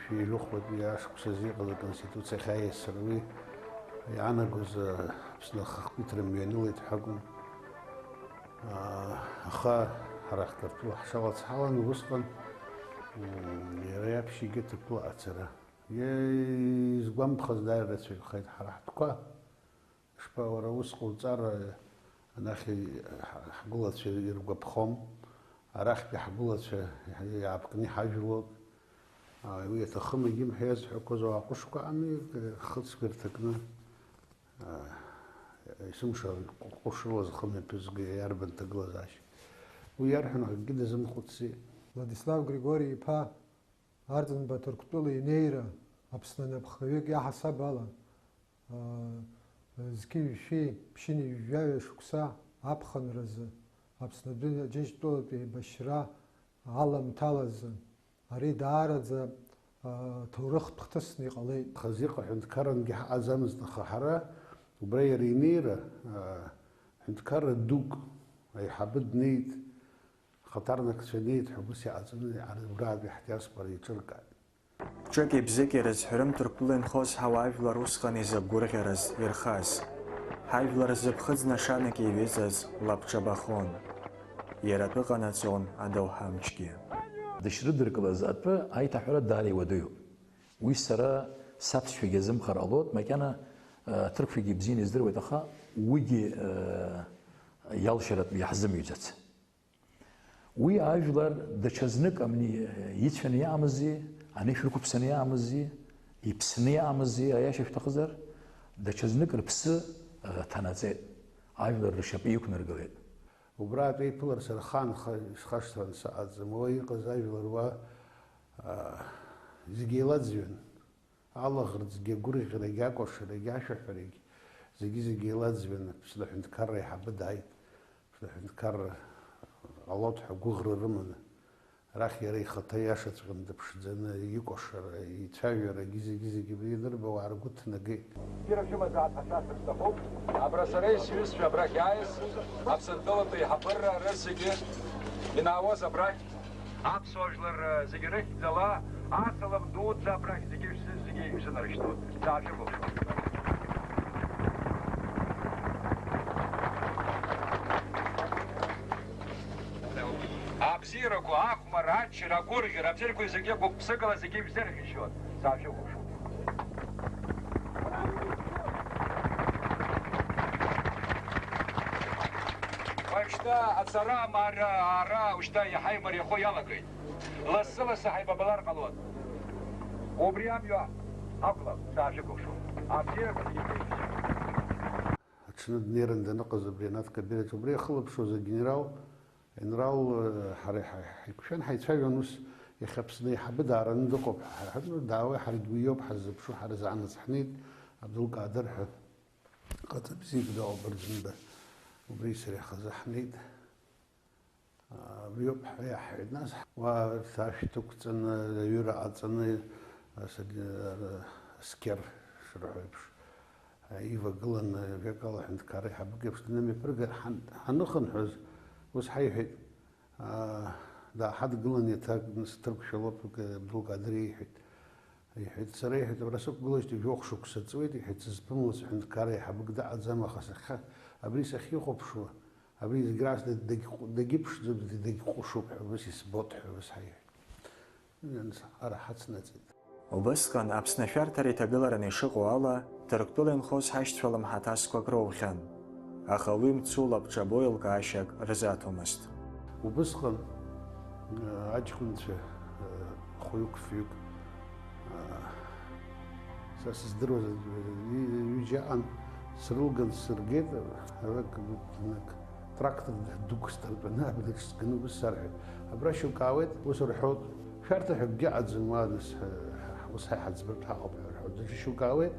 Шәи жәохәтәи ашықәсазы иҟаз аконституциа ахьаиасыр, уи иаанагоз Аԥсны ахақәиҭра мҩанылеит ҳәа акәын. Аха ҳара ҳҭырқәтәыла ҳшалац ҳалан, усҟан иара иаԥшьигеит ҭырқәтәыла ацара. Изгәамԥхаз дааир рацәаҩхеит ҳара ҳтәқәа. Ишԥа, уара, ус ҟауҵар, анахь ҳ-, ҳгәылацәа иргәаԥхом, арахьтәи ҳгәылацәа иаапкны иҳажәлоит. Уи аҭахым, егьимҳәа иазҳәақәоз ауаа ҟәышқәа ами, хыцқәа ирҭакны, исымшарын, ҟәышрыла зхы мҩаԥызго иарбан ҭагылазаашьа. Уи иарҳәон, акгьы дазымхәыцӡеит. Владислав Григори-иԥа Арӡынба Ҭырқәтәыла инеира Аԥсны анапхгаҩык иаҳасаб ала, зқьи жәшәи ԥшьыни жәаҩа шықәса аԥхынразы Аԥснытәи Џьынџьтәылатә еибашьра аламҭалазы, ари даараӡа, а, ҭоурыхтә хҭысны иҟалеит. Хазы иҟоу ҳәынҭқаррангьы ҳаҟаӡамызт, аха ҳара убра иара инеира, а, ҳәынҭқарра дук аиҳабы днеит, Хаҭарнакцәа неит ҳәа убас иҟаҵаны, ара убраатәи ҳдиаспора еиҿыркааит. Ҿыки-бзыки рызҳәарым Ҭырқәтәыла инхоз ҳауаажәлар усҟан изакә гәырӷьараз ирхаз. Ҳажәлар рзы ԥхыӡ нашанак еиҩызаз лабҿабахон. Иара атәы ҟанаҵон адоуҳа амчгьы. Дышрыдыркылаз атәы аиҭаҳәара даара иуадаҩуп. Уи сара саԥсшәагьы азымхар ҟалоит, макьана, э, аҭырқәагьы ибзианы издыруеит, аха уигьы, э, иалшаратәы иаҳзымҩӡац. Уи ажәлар даҽазнык амни ицәаны иаамзи, анышә рықәыԥсаны иаамзи, иԥсны иаамзи, аиаша шәҭахызар, даҽазнык рыԥсы, э, ҭанаҵеит, ажәлар ршьапы иқәнаргылеит. Убраатәи иԥылар сара ахаан ха-, исхашҭран саҟаӡам. Уа иҟаз ажәлар уа, а, зегьы еилаӡҩан. Алаӷырӡгьы, агәырӷьарагьы, акәашарагьы, ашәаҳәарагьы, зегьы-зегьы еилаӡҩан. Аԥсны аҳәынҭқарра аиҳабы дааит. Аԥсны аҳәынҭқарра ҟалоит ҳәа агәыӷра рыманы. Арахь иара ихаҭа иашаҵәҟьаны дыԥшӡаны, икәашара, ицәажәарагьы, зегьы-зегьы ианырба, ауаа ргәы ҭнагеит. Бзиара шәымазаап ҳәа шәасҳәар сҭахуп. Абра сара исҩызцәа абрахь иааиз, Аԥсынтәылатәи аиҳабыра рызегьы инаауаз абрахь, аԥсуа жәлар зегьы рыхьӡала, асалам дуӡӡа абрахь зегьы шәзы-, зегьы шәзынарышьҭуеит. Саашәыгәыӷ. Абзиарақәа, ахәмарра, аччара, агәырӷьара, абзиарақәа зегьы гәык-ԥсыкала зегьы шәзырӷьашьоит. Саашәыгәыӷ. Уажәшьҭа ацара амара, ара, ушьҭа иаҳа имариахо иалагеит. Лассы-лассы ҳаибабалар ҟалоит. Убри амҩа ақәлап, саашәыкәыхшоуп. Абзиарақәа зегьы шәеиԥшым. Аҽны днеирын даныҟаз абри анаҭ кабинаҿ, убри иахылаԥшуаз агенерал, аинрал, ҳара ҳа-, ҳаиқәшәан, ҳаицәажәон ус, иахьа Аԥсны аиҳабы даараны дыҟоуп ҳәа, ҳа-, ҳа-, даауеи, ҳаргьы уи иоуп ҳаззыԥшу, ҳара заанаҵ ҳнеит, Абдулкадыр ҳәа. Хаҵа бзиак дыҟоуп Арӡынба, убри сареи хазы ҳнеит. Абриоуп ҳәа иаҳҳәеит. Нас уа арҭ ашәҭ ықәҵаны, аҩыра ҟаҵаны, асаги-, ара, аскьар шрыҳәо еиԥш, ивагыланы, ажәакала, аҳәынҭқарра аиҳабык еиԥш днымҩаԥыргар ҳан-, ҳаныхынҳәыз, ус ҳаиҳәеит, аа, дааҳадгылан, еиҭа, нас, Ҭырқәшәалоуп, Абдулкадыр иеиҳәеит. Иҳәеит, сара, иҳәеит, абра сықәгылоижьҭеи жәохә шықәса ҵуеит, иҳәеит, сызԥымлоз аҳәынҭқарра аиҳабык дыҟаӡам, аха сахьа-, абри сахьихәаԥшуа, абри зегь раасҭа дагь-, дагьыԥшӡоуп, дагьҟәышуп ҳәа убас исбоит ҳәа убас ҳаиҳәеит. Нас ара ҳацнаҵеит. Убысҟан Аԥсны ашәарҭара иҭагылараны ишыҟоу ала, Ҭырқәтәыла инхоз ҳашьцәа лымҳаҭасқәак роухьан. Аха уи мцу лабҿабоу еилкаашьак рзаҭомызт. Убысҟан, э, аҷкәынцәа, э, хәҩык-фҩык, э, са сыздыруаз, э, ҩыџьа аҟан, срылган сыргеит, ара к-, к-, трактор дук стартәаны абнаҿ сганы убыс сарҳәеит. Абра шьоук аауеит, ус рҳәоит, шәарҭа ҳәа акгьы ыҟаӡам, уа, нас, ҳа, ҳа, ус ҳа иҳаӡбартә ҳаҟоуп ҳәа рҳәоит. Даҽа шьоук аауеит,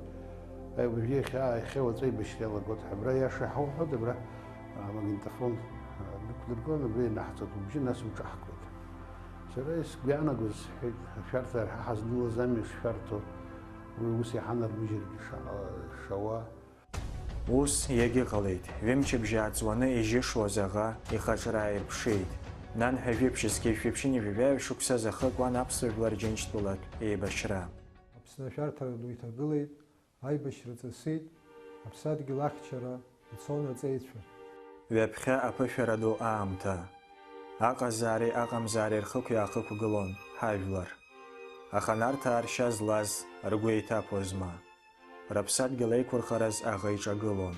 Аи, уажәы иахьа, иахьа уаҵәы аибашьра иалагоит ҳәа, абра аиаша ҳауҳәоит, абра, а, магнитофон, а, дәықәдыргылан, абра ианаҳҵоит убжьы, нас уҿаҳкуеит. Сара исгәаанагоз, сҳәеит, ашәарҭа ҳа ҳазнылаз амҩа шшәарҭоу, уи ус иҳанармыжьыргьы шаҟа, шауа. Ус иагьыҟалеит, ҩымчыбжьа ааҵуаны ижьышуаз аӷа ихаҿра ааирԥшит. Нанҳәа жәиԥшь зқьи жәшәи ԥшьынҩажәи жәаҩа шықәса азы ахы куан аԥсуа жәлар Џьынџьтәылатә еибашьра. Аԥсны ашәарҭара ду иҭагылеит, аибашьра ҵысит, аԥсадгьыл ахьчара ицон аҵеицәа. Ҩаԥхьа аԥышәара ду аамҭа. Аҟазаареи аҟамзаареи рхықә иаахықәгылон ҳажәлар. Аха Нарҭаа ршьа злаз ргәы еиҭаԥозма? Рыԥсадгьыл еиқәырхараз аӷа иҿагылон.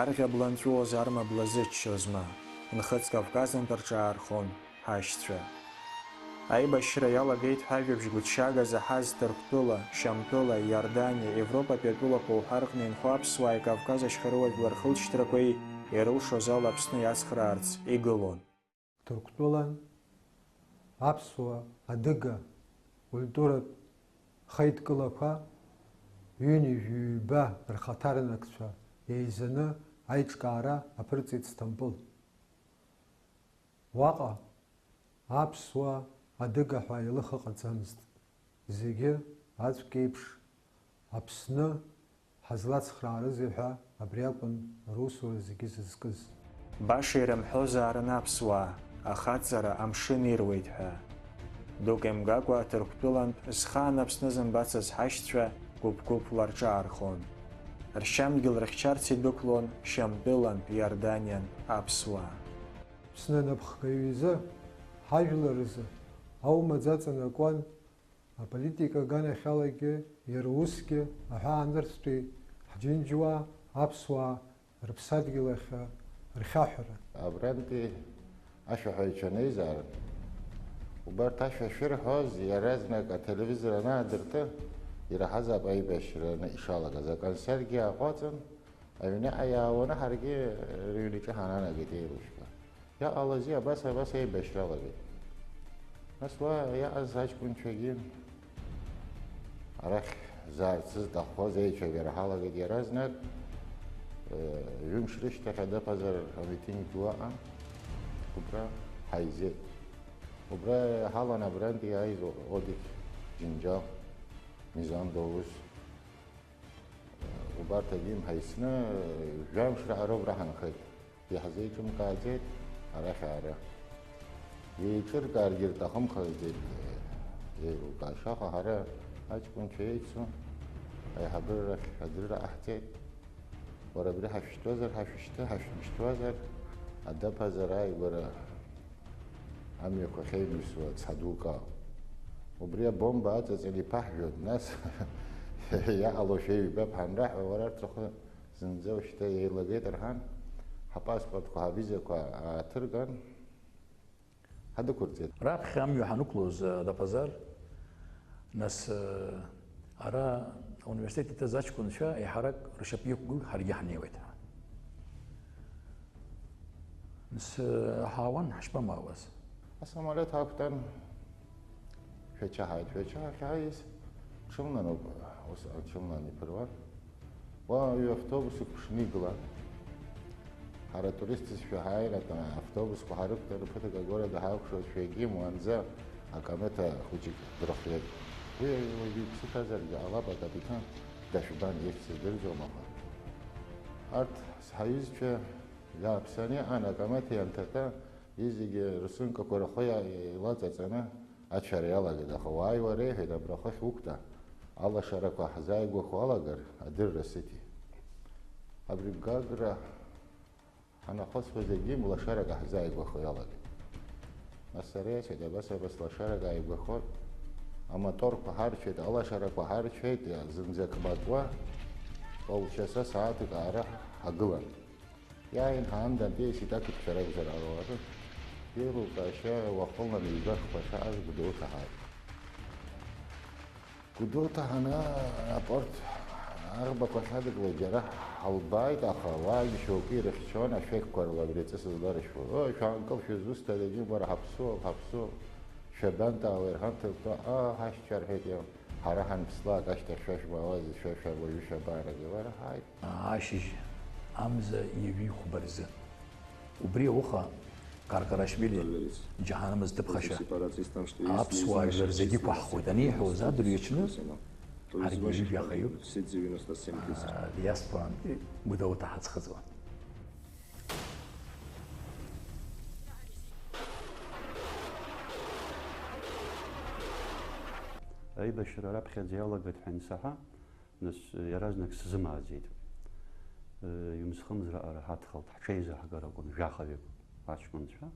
Арӷьа бла нҵәуоз арма бла зыччозма, Нхыҵ Кавказынтә рҿаархон ҳашьцәа. Аибашьра иалагеит ҳәа ажәабжь гәыҭшьаага заҳаз Ҭырқәтәыла, Шьамтәыла, Иорданиа, Европатәи атәылақәа уҳәа рҟны инхо аԥсуааи Кавказ ашьхарыуа жәлар рхылҵшьҭрақәеи ирылшоз ала Аԥсны иацхраарц игылон. Ҭырқәтәылан аԥсуа, адыга, культуратә хеидкылақәа ҩынҩажәи ҩба рхаҭарнакцәа еизаны аиҿкаара аԥырҵеит Сҭампыл. Уаҟа аԥсуа, адыга ҳәа еилых ыҟаӡамызт. Зегьы аӡәк еиԥш Аԥсны ҳазлацхраарызеи ҳәа абри акәын русура зегьы зызкыз. Баша ирымҳәозаарын аԥсуаа, ахаҵара амшын ируеит ҳәа. Дук имгакәа Ҭырқәтәылантә зхаан Аԥсны зымбацыз ҳашьцәа гәыԥ-гәыԥла рҿаархон. Ршьамдгьыл рыхьчарц идәықәлон Шьамтәылантә, Иорданиантә аԥсуаа. Аԥсны анапхгаҩ изы, ҳажәлар рзы аума ӡаҵанакуан аполитика аганахьалагьы, иара усгьы аҳәаанырцәтәи ҳџьынџьуаа аԥсуаа рыԥсадгьыл ахь рхьаҳәра. Абрантәи ашәаҳәаҩцәа неизаарын. Убарҭ ашәа шәырҳәоз, иаразнак ателевизор анаадырты, ираҳазаап аибашьра ишалагаз. Аконцертгьы ааҟәаҵын, аҩныҟа иаауаны ҳаргьы рыҩнаҿы ҳананагеит еилышәкаа. Иаҟалазеи, абас, абас аибашьра алагеит. Нас уа иаҟаз аҷкәынцәагьы арахь заарц зҭаххоз еицәажәара ҳалагеит иаразнак, э, ҩымш рышьҭахь адаԥазар амитинг ду аҟан, убра ҳаизеит. Убра ҳалан абрантәи иааиз Одик Џьынџьал, Мизан Доуз, Убарҭ агьым ҳаицны, жәамш раҳароуп раҳанхеит. Иаҳзеиҿымкааӡеит арахь аара. Еиҿыркааргьы рҭахымхаӡеит, еилкаашаха ҳара аҷкәынцәа еицу аиҳабыра рахь адырра ҟаҳҵеит. Уара абри ҳашәышьҭуазар, ҳашәышьҭы, ҳашәмышьҭуазар, адаԥазар ааигәара амҩақәа ахьеимҩсуа ца дук ауп. Убри абомба аҵаҵаны иԥаҳжәон, нас иаҟало шәеиҩбап ҳанраҳәа, уара арҭ рхы зынӡа уажәшьҭа еилагеит рҳәан, ҳапаспортқәа, ҳавизақәа ааҭырган, ҳадәықәырҵеит. Раԥхьа амҩа ҳанықәлоз, э, Дапазар, нас, э, ара ауниверситет иҭаз аҷкәынцәа еиҳарак ршьапы иқәгылт, ҳаргьы ҳнеиуеит ҳәа. Нас, э, ҳаауан, ҳашԥамаауаз? Асамолиот ҳақәтәан, Шәача ҳааит, Шәача ахьааиз, ҽымланоуп, ус, ҽымлан иԥыруан. Уа ҩ-автобусык ԥшны игылан. Ҳара туристцәа ҳааир, ата-, автобусқәа ҳарықәтәаны ԥыҭк агорода ҳаақәшәозшәа егьимуанӡа акамеҭа хәыҷык дырхиеит. Уи уажәы иԥсы ҭазаргьы ҟалап, акапитан дашәбан, ихьӡ сыздырӡом, аха. Арҭ ҳаҩызцәа иааԥсаны иҟан, акамеҭа ианҭатәа, изегьы рсымкақәа рхы иа-, илаҵаҵаны ацәара иалагеит, аха уааи уара, иҳәеит, абра хыхь уқәтәа, алашарақәа ҳзааигәахо алагар, адырра сыҭи. Абри Гагра ҳанахысуа зегьы лашарак ҳзааигәахо иалагеит. Нас сара исҳәеит, абас, абас лашарак ааигәахоит, амоторқәа ҳарцәеит, алашарақәа ҳарцәеит, зынӡак макуа, полчаса, сааҭк аара ҳагылан. Иааин ҳаандантәи исит ақырҭцәа ракәзар ҟаларын. Ирлукаашьа уахынла ҩба-хԥа шааз Гәдоуҭа ҳааит. Гәдоуҭа ҳанаа апорт аӷбақәа ахьадгылоу џьара ҳалбааит, аха уаагьы шьоукы ирыхьчон ашәақьқәа рыла абри аҵыс зларышәуа. Ой, шәаанкыл, шәызусҭадагьы, уара ҳаԥсуоуп, ҳаԥсуоуп. Шәабантәаауеи рҳәан, ҭырқәа, аа, ҳашьцәа, рҳәеит иара. Ҳара ҳанԥслак ашьҭахь шәа шәбаауазеи, шәа шәа уажәы шәабаарази, уара, ҳааит. Ашьыжь амза ҩажәи хәба рзы. Убри ауха Каркарашвили џьаҳаным зҭыԥхашьа аԥсуаа жәлар зегьы ықәаҳхуеит аниҳәоз адырҩаҽны, ҳаргьы ҩажәи жәаха-ҩык, аа, диаспорантәи Гәдоуҭа ҳаӡхыҵуан. Аибашьра раԥхьаӡа иалагеит ҳәа ансаҳа, нас иаразнак сзымааӡеит. Ҩымз-хымз раҟара ҳадхалт, ҳҽеизаҳгар акәын, жәахаҩык аҷкәынцәа.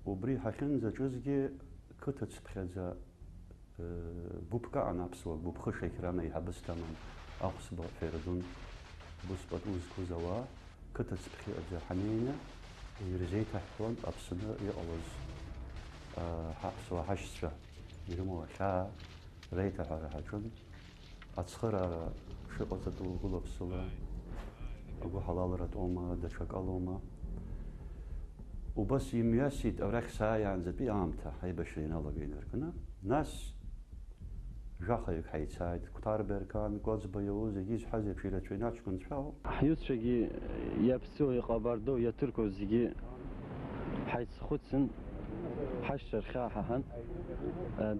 Убри ҳахьынӡаҿызгьы қыҭацԥхьаӡа гәыԥк аҟан, аԥсуа гәыԥ хышықь ран аиҳабыс даман ахәсба Фердун, убыс пату зқәыз ауаа, қыҭацԥхьаӡа ҳанеины ирзеиҭаҳҳәон Аԥсны иҟалаз, а, ҳаԥсуа ҳашьцәа ирымоу ахьаа реиҭаҳәара ҳаҿын. Ацхыраара шыҟаҵатәу гәыла-ԥсыла, агәыҳалалратәоума, даҽакалоума. Убас имҩасит арахь сааиаанӡатәи аамҭа, аибашьра ианалага инаркны. Нас жәахаҩык ҳаицааит, Қәҭарбеи Арқан, Кәаӡба Иауз, зегьы изҳәаз еиԥш, ирацәаҩны аҷкәынцәа ауп. Ҳҩызцәагьы иаԥсуа, иҟабардоу, иаҭырқәоу зегьы ҳаицхәыцын, ҳашьцәа рхьаа ҳаҳан.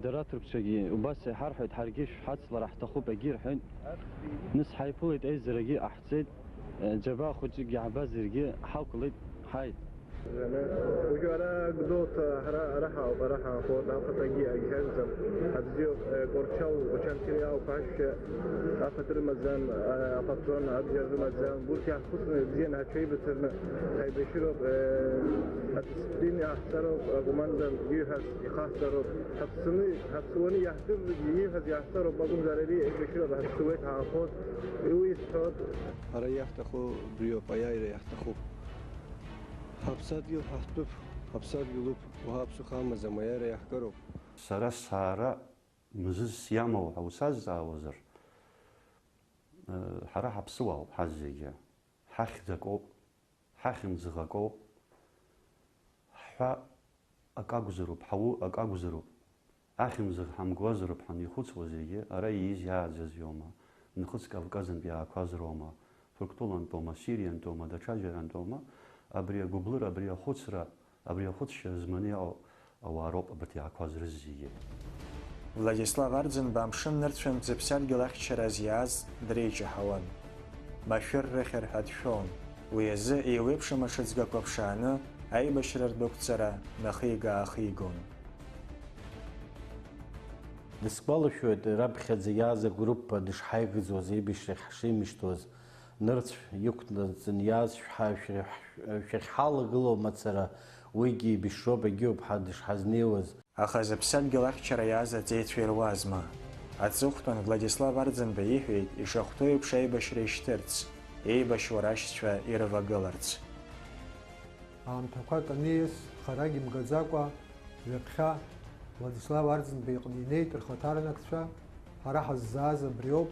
Дара аҭырқәцәагьы убас иҳарҳәоит, ҳаргьы шәҳацлар ҳҭахуп, егьи рҳәеит. Нас ҳаиԥылеит, аизарагьы ҟаҳҵеит. Џьабаа хәыҷык иаҳбаз иаргьы ҳақәлеит, ҳааит. Уажәы ара Гәдоуҭа, ара, ара ҳауп, ара ҳаанхоит, афатәгьы агьхьаҵӡам. Абзиоуп, Кәарчал, Очамчыреи ауп ашәа, афатә рымаӡам, апатрон абџьар рымаӡам. Урҭ иаҳхәыцны, бзианы ҳаҽеибыҭарны ҳаибашьыроуп, адисциплина иаҳҵароуп, акоманда ииҳәаз ихаҳҵароуп. Ҳаԥсны, ҳаԥсуаны иаҳдыррыгьы ииҳәаз иаҳҵароуп акәымзар, ари аибашьыроуп, ҳаԥсуеит, ҳаанхоит, уи исҳәоит. Ара иаҳҭаху убриоуп, аиааира иаҳҭахуп. Ҳаԥсадгьыл ҳахьтәуп, ҳаԥсадгьылуп, уаҳа ԥсыхәа амаӡам, аиааира иаҳгароуп. Сара саара мзызс иамоу ҳәа усазҵаауазар, ҳара ҳаԥсуаауп ҳазегьы. Ҳахьӡ акоуп, ҳахьымӡӷ акоуп, ҳҳәа акы акәзароуп, ҳауу акы акәзароуп. Ахьымӡӷ ҳамгозароуп ҳанихәыцуа зегьы, ара ииз иааӡаз иоума, нхыҵ Кавказынтә иаақәаз роума, Ҭырқәтәылантәоума, Сириантәоума, даҽаџьарантәоума, абри агәыблыра, абри ахәыцра, абри ахәыцшьа зманы иҟоу ауаа роуп абарҭ иаақәаз рызегьы. Владислав Арӡынба амшын нырцәынтә зыԥсадгьыл ахьчараз иааз дреиҷаҳауан. Машәыр рыхьыр ҳәа дшәон. Уи азы еиуеиԥшым аҽыҵгақәа ԥшааны, аибашьра рдәықәҵара нахига-аахигон. Дысгәалашәоит, раԥхьаӡа иааз агруппа дышҳаигӡоз, еибашьрахь ҳшеимышьҭуаз, нырцә иқәнаҵаны иааз шәҳа-, шәахь-, шәахьҳалагылоу мацара, уигьы еибашьроуп, егьиуп ҳа-, дышҳазнеиуаз. Аха зыԥсадгьыл ахьчара иааз аҵеицәа ируазма? Аҵыхәтәан Владислав Арӡынба иҳәеит, ишахәҭоу еиԥш аибашьра ишьҭырц, еибашьуа рашьцәа ирывагыларц. Аамҭақәак аниас, харак имгаӡакәа, ҩаԥхьа Владислав Арӡынба иҟны инеит рхаҭарнакцәа, ҳара ҳаззааз абриоуп,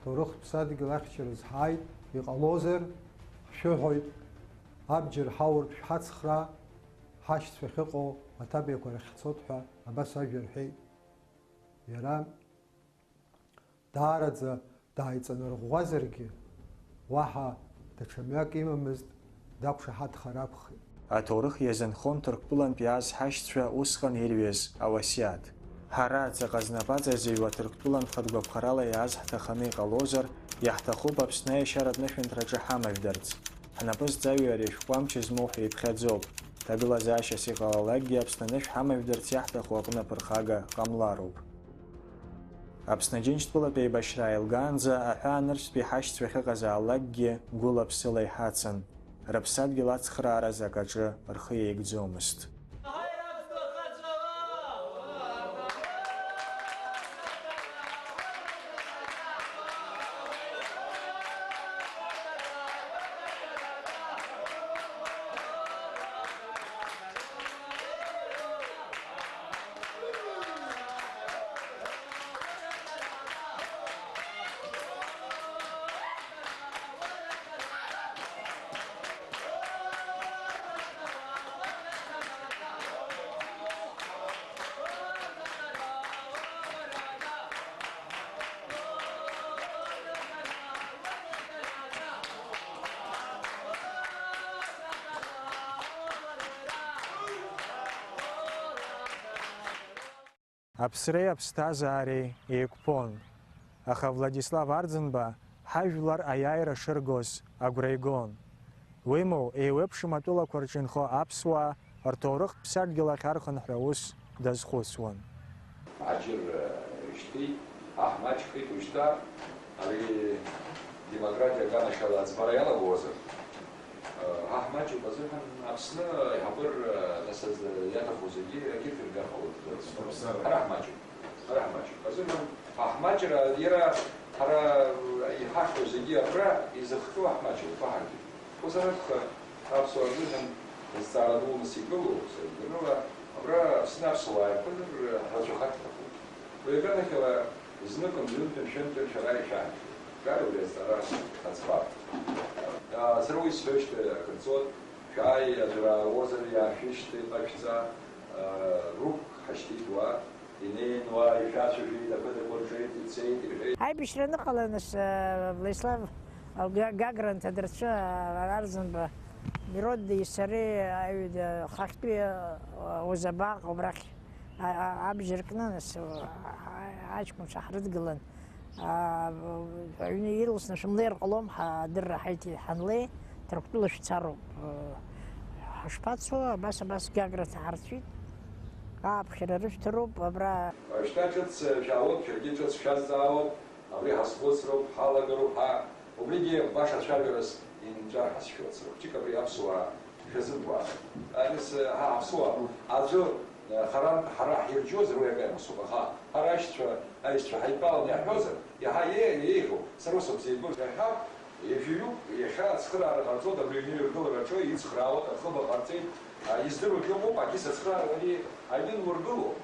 ҭоурыхтә ԥсадгьыл ахьчара зҳааит, иҟалозар, ҳшәыҳәоит, абџьар ҳауртә шәҳацхраа, ҳашьцәа ахьыҟоу аҭабиақәа рахь ҳцоит ҳәа абас ажәа рҳәеит. Иара даараӡа дааиҵанарӷәӷәазаргьы, уаҳа даҽа мҩак имамызт, дақәшаҳаҭхар акәхеит. Аҭоурых иазынхон Ҭырқәтәылантә иааз ҳашьцәа усҟан ирҩыз ауасиаҭ. Ҳара, ҵаҟа знапаҵа зыҩуа Ҭырқәтәылантә хатә гәаԥхарала иааз ҳҭаханы иҟалозар, иаҳҭахуп Аԥсны аешьаратә нышәынҭраҿы ҳамажәдарц. Ҳнапы зҵаҩу ари ашәҟәы амч змоу ҳәа иԥхьаӡоуп. Ҭагылазаашьас иҟалалакгьы Аԥсны анышә ҳамажәдарц иаҳҭаху аҟны аԥырхага ҟамлароуп. Аԥсны Џьынџьтәылатә еибашьра ааилгаанӡа аҳәаанырцәтәи ҳашьцәа ахьыҟазаалакгьы гәыла-ԥсыла иҳацын. Рыԥсадгьыл ацхраараз акаҿы рхы еигӡомызт. Аԥсреи аԥсҭазаареи еиқәԥон, аха Владислав Арӡынба ҳажәлар аиааира шыргоз агәра игон. Уимоу, еиуеиԥшым атәылақәа рҿы инхо аԥсуаа рҭоурыхтә ԥсадгьыл ахь архынҳәра аус дазхәыцуан. Аџьыр, э, ишьҭит, аҳ маҷхеит, уажәшьҭа ари демократиа аганахьала аӡбара иалагозар, э, аҳ маҷуп азыҳәан Аԥсны аиҳабыр, э, нас аӡ-, иаҭаху зегьы акьыԥхьыргахалоит. Ҳара ҳмаҷуп, ҳара ҳмаҷуп. Азыҳәан аҳ маҷра иара ҳара иҳахьу зегьы абра изыхҟьо аҳ маҷуп, ҳаргьы. Ус анакәха, аԥсуаа рзыҳәан зҵаара дуны сикылоу, саргьы рыла, абра Аԥсны аԥсуаа еиқәынр ҳрацәахар ҳҭахуп. Уи аганахьала, зныкын, ҩынтәын, шәынтәын шәара ишәаҳәшьа. Шәааи убри азҵаара ҳаӡбап. А, сара уи сҳәоижьҭеи акыр ҵуан, шәааи, аӡәыр аауазар иаашәышьҭи, ҟашәҵа, а, руқәк ҳашьҭит уа. Инеин уа ишәацәажәеит, ақыҭақәа рҿеит, ицеит, иҳәеит. Аибашьра аныҟала, нас, э, Владислав, э, Га-, Гагра анҭадырцәы, э, Арӡынба Миродии сареи, э, аҩада, э, хахьтәи, э, узабаҟ убрахь, а-, а-, абжьы ркны, нас, э, а-, а-, аҷкәынцәа ҳрыдгылан. Аа, аҩны ирласны шәымнеир ҟалом, ҳа-, адырра ҳаиҭеит, ҳанлеи, Ҭырқәтәыла шәцароуп. Ҳашԥацо, абас, абас Гагра ҭаҳарцәит. Ааԥхьара рышәҭароуп, абра. Шьҭа ҿыц шәаауеит, шәаргьы ҿыц шәазҵаауеит, абри ҳазхәыцроуп, ҳалагароуп, ҳа, убригьы баша цәажәарас инҵәар ҳазшәоит, сара хәыҷык абри аԥсуаа. Шәазымгәаахеит. Ани с-, ҳа ҳаԥсуаа аӡәы, э, харантә ҳара ҳирџьозар, уи акы иамасоуп, аха ҳара аишьцәа, аишьцәа ҳаидтәаланы иаҳҳәозар, иаҳа иеи-, еиӷьу, сара усоуп зеигәырӷьо. Иахьа ижәҩуп, иахьа ацхыраара ҟарҵоит, абри аҩны иргылараҿы ицхраауеит, ахыб ҟарҵеит, а, издыруагь ыҟоуп, агьыс ацхыраара ари аҩны ургыло.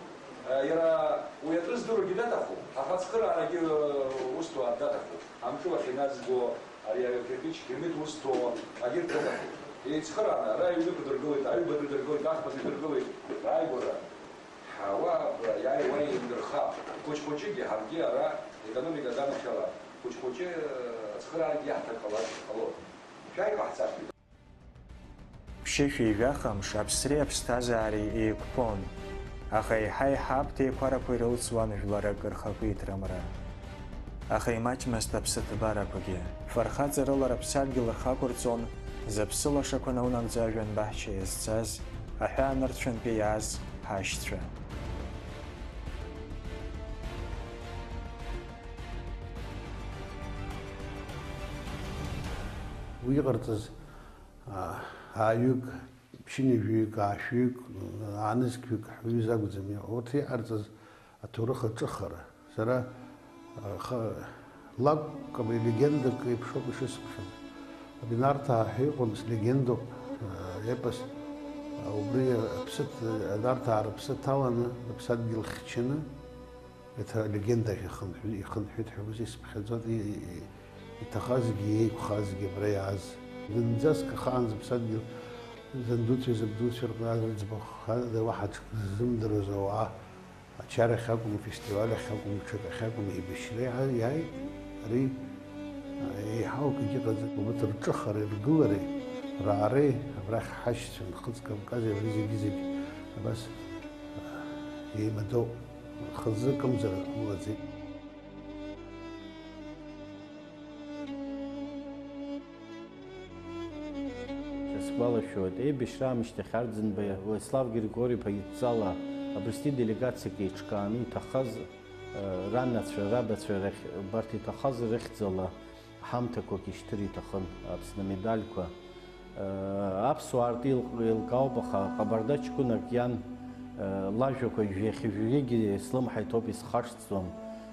Э, иара уи атәы здыруагьы даҭахуп, аха ацхыраарагьы, э, ус ду даҭахуп. Амҿы уахьыназго ари акирпич кирмит ус ҭоуа, агьырҭ рыҭахуп. Еицхырааны, ара аҩнык дыргылеит, аҩбатәи дыргылеит, ахԥатәи дыргылеит, рааигәара. Ҳауа иааиуа еиндырхап. Хәыҷ-хәыҷыкгьы ҳаргьы ара економика аганахьала, хәыҷ-хәыҷы ацхыраарагьы иаҳҭар ҟалар ҟалоит. Шәааи, ҟаҳҵап. Ԥшьышәи жәаха мш аԥсреи аԥсҭазаареи еиқәԥон, аха еиҳа-еиҳа аԥҭа еиқәарақәа ирылҵуан жәларык рхақәиҭрамра. Аха имаҷмызт аԥсыҭбарақәагьы. Фырхаҵарыла рыԥсадгьыл рхақәырҵон, зыԥсы лашақәа наунагӡа ажәанбаҳча иазцаз, аҳәаанырцәынтәи иааз ҳашьцәа. Уи иҟарҵаз, аа, ааҩык, ԥшьынҩажәаҩык, аашәаҩык, аанызқьҩык ҳҩыза акәӡам. Урҭ иҟарҵаз аҭоурых аҿыхара. Сара, а, ха-, лакәк абри легендак еиԥшоуп ишысԥхьаз. Абри Нарҭаа ҳәа иҟоу, нас, легендоуп, а, епос, а, убри аԥсы ҭ-, Нарҭаа рыԥсы ҭаланы, рыԥсадгьыл хьчаны, еиҭа легендахь ихынҳәы-, ихынҳәит ҳәа ус исыԥхьаӡоит, и-, и-, и-, иҭахазгьы, еиқәхазгьы абра иааз. Зынӡаск ахаан зыԥсадгьыл, зандуцәеи забдуцәеи рҟны рыӡбахә ҳәа уаҳа ҽак ззымдыруаз ауаа ачарахь акәым, афестиваль ахь акәым, ҽакахь акәым, еибашьра иа-, иааит. Ари, а, еиҳау акгьы ыҟаӡам, урҭ рҿыхареи ргылареи. Раареи абрахь ҳашьцәа Нхыҵ Кавкази абри зегьы-зегь абас еимадоуп, хазы акымзар амоуӡеит. Сгәалашәоит, еибашьра аамышьҭахь Арӡынба Владислав Григори-иԥа идҵала абрыстәи делегациак еиҿкааны иҭахаз, э, ранацәа, рабацәа рахь, убарҭ иҭахаз рыхьӡала ҳамҭақәак ишьҭыр иҭахын, Аԥсны амедальқәа. Э, аԥсуаа ртәы еилк-, еилкаауп, аха Ҟабарда ҷкәынак иан, э, лажәақәа жәҩахьы-жәаҩагьы слымҳа иҭоуп, исхашҭӡом.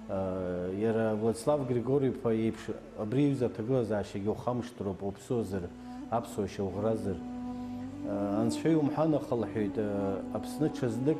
Э, иара Владислав Григори-иԥа иеиԥш абри аҩыза аҭагылазаашьагьы ухамышҭроуп, уаԥсуазар, аԥсуа шьауӷразар. Э, Анцәа иумҳәан, аха лҳәеит, э, Аԥсны ҽазнык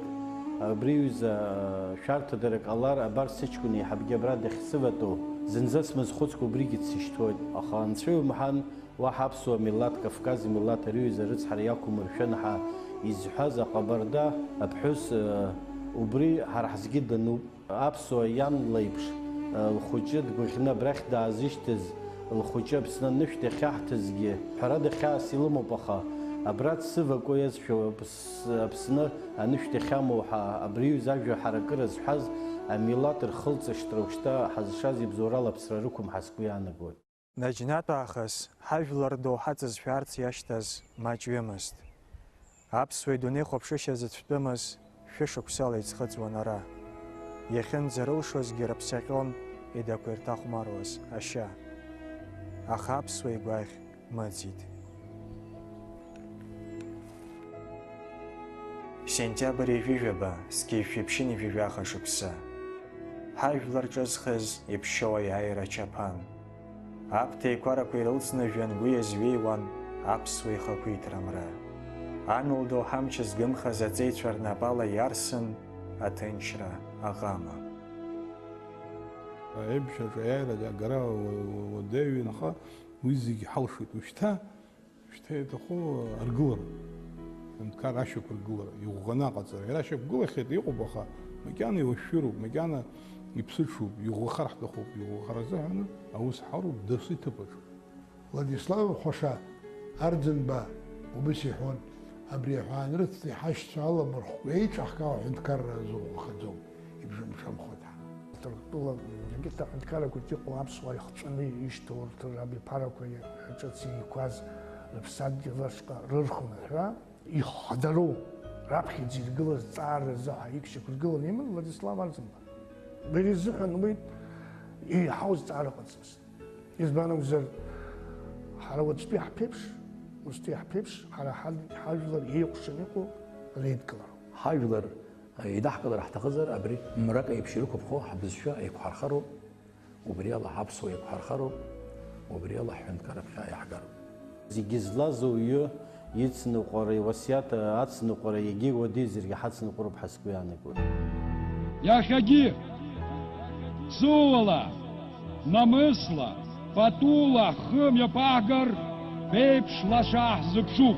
абри аҩыза, э, шәарҭадара ҟалар, абар сыҷкәын еиҳабгьы абра дахьсыватәоу, зынӡа смызхәыцкәа убригьы дсышьҭуеит, аха Анцәа иумҳәан, уаҳа аԥсуа милаҭ, Кавказ имилаҭ ари аҩыза арыцҳара иақәымыршәан ҳәа изҳәаз аҟабарда аԥҳәыс, э, убри ҳара ҳзгьы дануп. Аԥсуа иан леиԥш, э, лхәыҷы дгәаӷьны абрахь даазышьҭыз, лхәыҷы Аԥсны анышә дахьаҳҭазгьы, ҳәарада, хьаас илымоуп, аха абра дсывако иазшәа Аԥс-, Аԥсны анышә дахьамоу ҳәа абри аҩыза ажәа ҳаракыра зҳәаз амилаҭ рхылҵышьҭра уажәшьҭа ҳазшаз ибзоурала аԥсра рықәым ҳәа сгәы иаанагоит. Наџьнатә аахыс ҳажәлар доуҳа ҵызшәарц иашьҭаз маҷҩымызт. Аԥсуа идунеихәаԥшышьа зыцәтәымыз шәышықәсала иӡхыҵуан ара. Иахьынӡарылшозгьы рыԥсаҟьон идақәа ирҭахәмаруаз ашьа. Аха аԥсуа игәаӷь мыӡит. Сентиабр ҩажәижәаба, зқьи жәшәи ԥшьынҩажәи жәаха шықәса. Ҳажәлар ҿызхыз иԥшьоу аиааира ачаԥан. Аԥҭа еиқәарақәа ирылҵны жәҩангәы иазҩеиуан аԥсуа ихақәиҭра мра. Ан лдоуҳа амч згымхаз аҵеицәа рнапала иарсын аҭынчра аҟама. Аибашьраҿы аиааира агара уа-, уа-, уадаҩын, аха уи зегьы ҳалшеит. Ушьҭа Шьҭа иаҭаху аргылара, аҳәынҭқар ашьақәыргылара, иӷәӷәаны аҟаҵара. Иара ашьақәгылахьеит, иҟоуп, аха макьана илашәшәыроуп, макьана иԥсыҽуп, иӷәӷәахар ҳҭахуп, иӷәӷәахар азыҳәан аус ҳаруп дасу иҭыԥаҿы. Владислав Хәаша Арӡынба убас иҳәон, абри аҳәаанырцәтәи ҳашьцәа аламырхәқәа еиҿаҳкаау аҳәынҭқарра азыӷәӷәахаӡом. Ибжамшамхоит ҳа. Ҭырқәтәыла егьырҭ аҳәынҭқаррақәагьы иҟоу аԥсуаа ихҵәаны ишьҭоу урҭ рабиԥарақәа ҿыц еиқәаз рыԥсадгьыл ашҟа рырхәаны ҳәа ихадароу раԥхьаӡа иргылаз ҵаара рзы ҳәа иқәшьақәыргыланы иман Владислав Арӡынба. Убри изыҳәан уи еиҳау зҵаара ыҟаӡамызт. Избан акәзар, ҳара уаҵәтәи ҳԥеиԥш, устәи ҳԥеиԥш, ҳара ҳад-, ҳажәлар еиҟәшаны иҟоу реидкылароуп. Ҳажәлар еидаҳкылар ҳҭахызар, абри мрак еиԥш ирықәыԥхо ҳбызшәа еиқәҳархароуп, убри ала ҳаԥсуа еиқәҳархароуп, убри ала ҳҳәынҭқар аԥхьа иаҳгароуп. Зегьы злаз ауаҩы ицныҟәара, иуасиаҭ ацныҟәара, егьи уадаҩзаргьы ҳацныҟәароуп ҳәа сгәы иаанагоит. Иахьагьы, ԥсыуала, намысла, патула ҳхы мҩаԥаҳгар, ԥеиԥш лаша ҳзыԥшуп.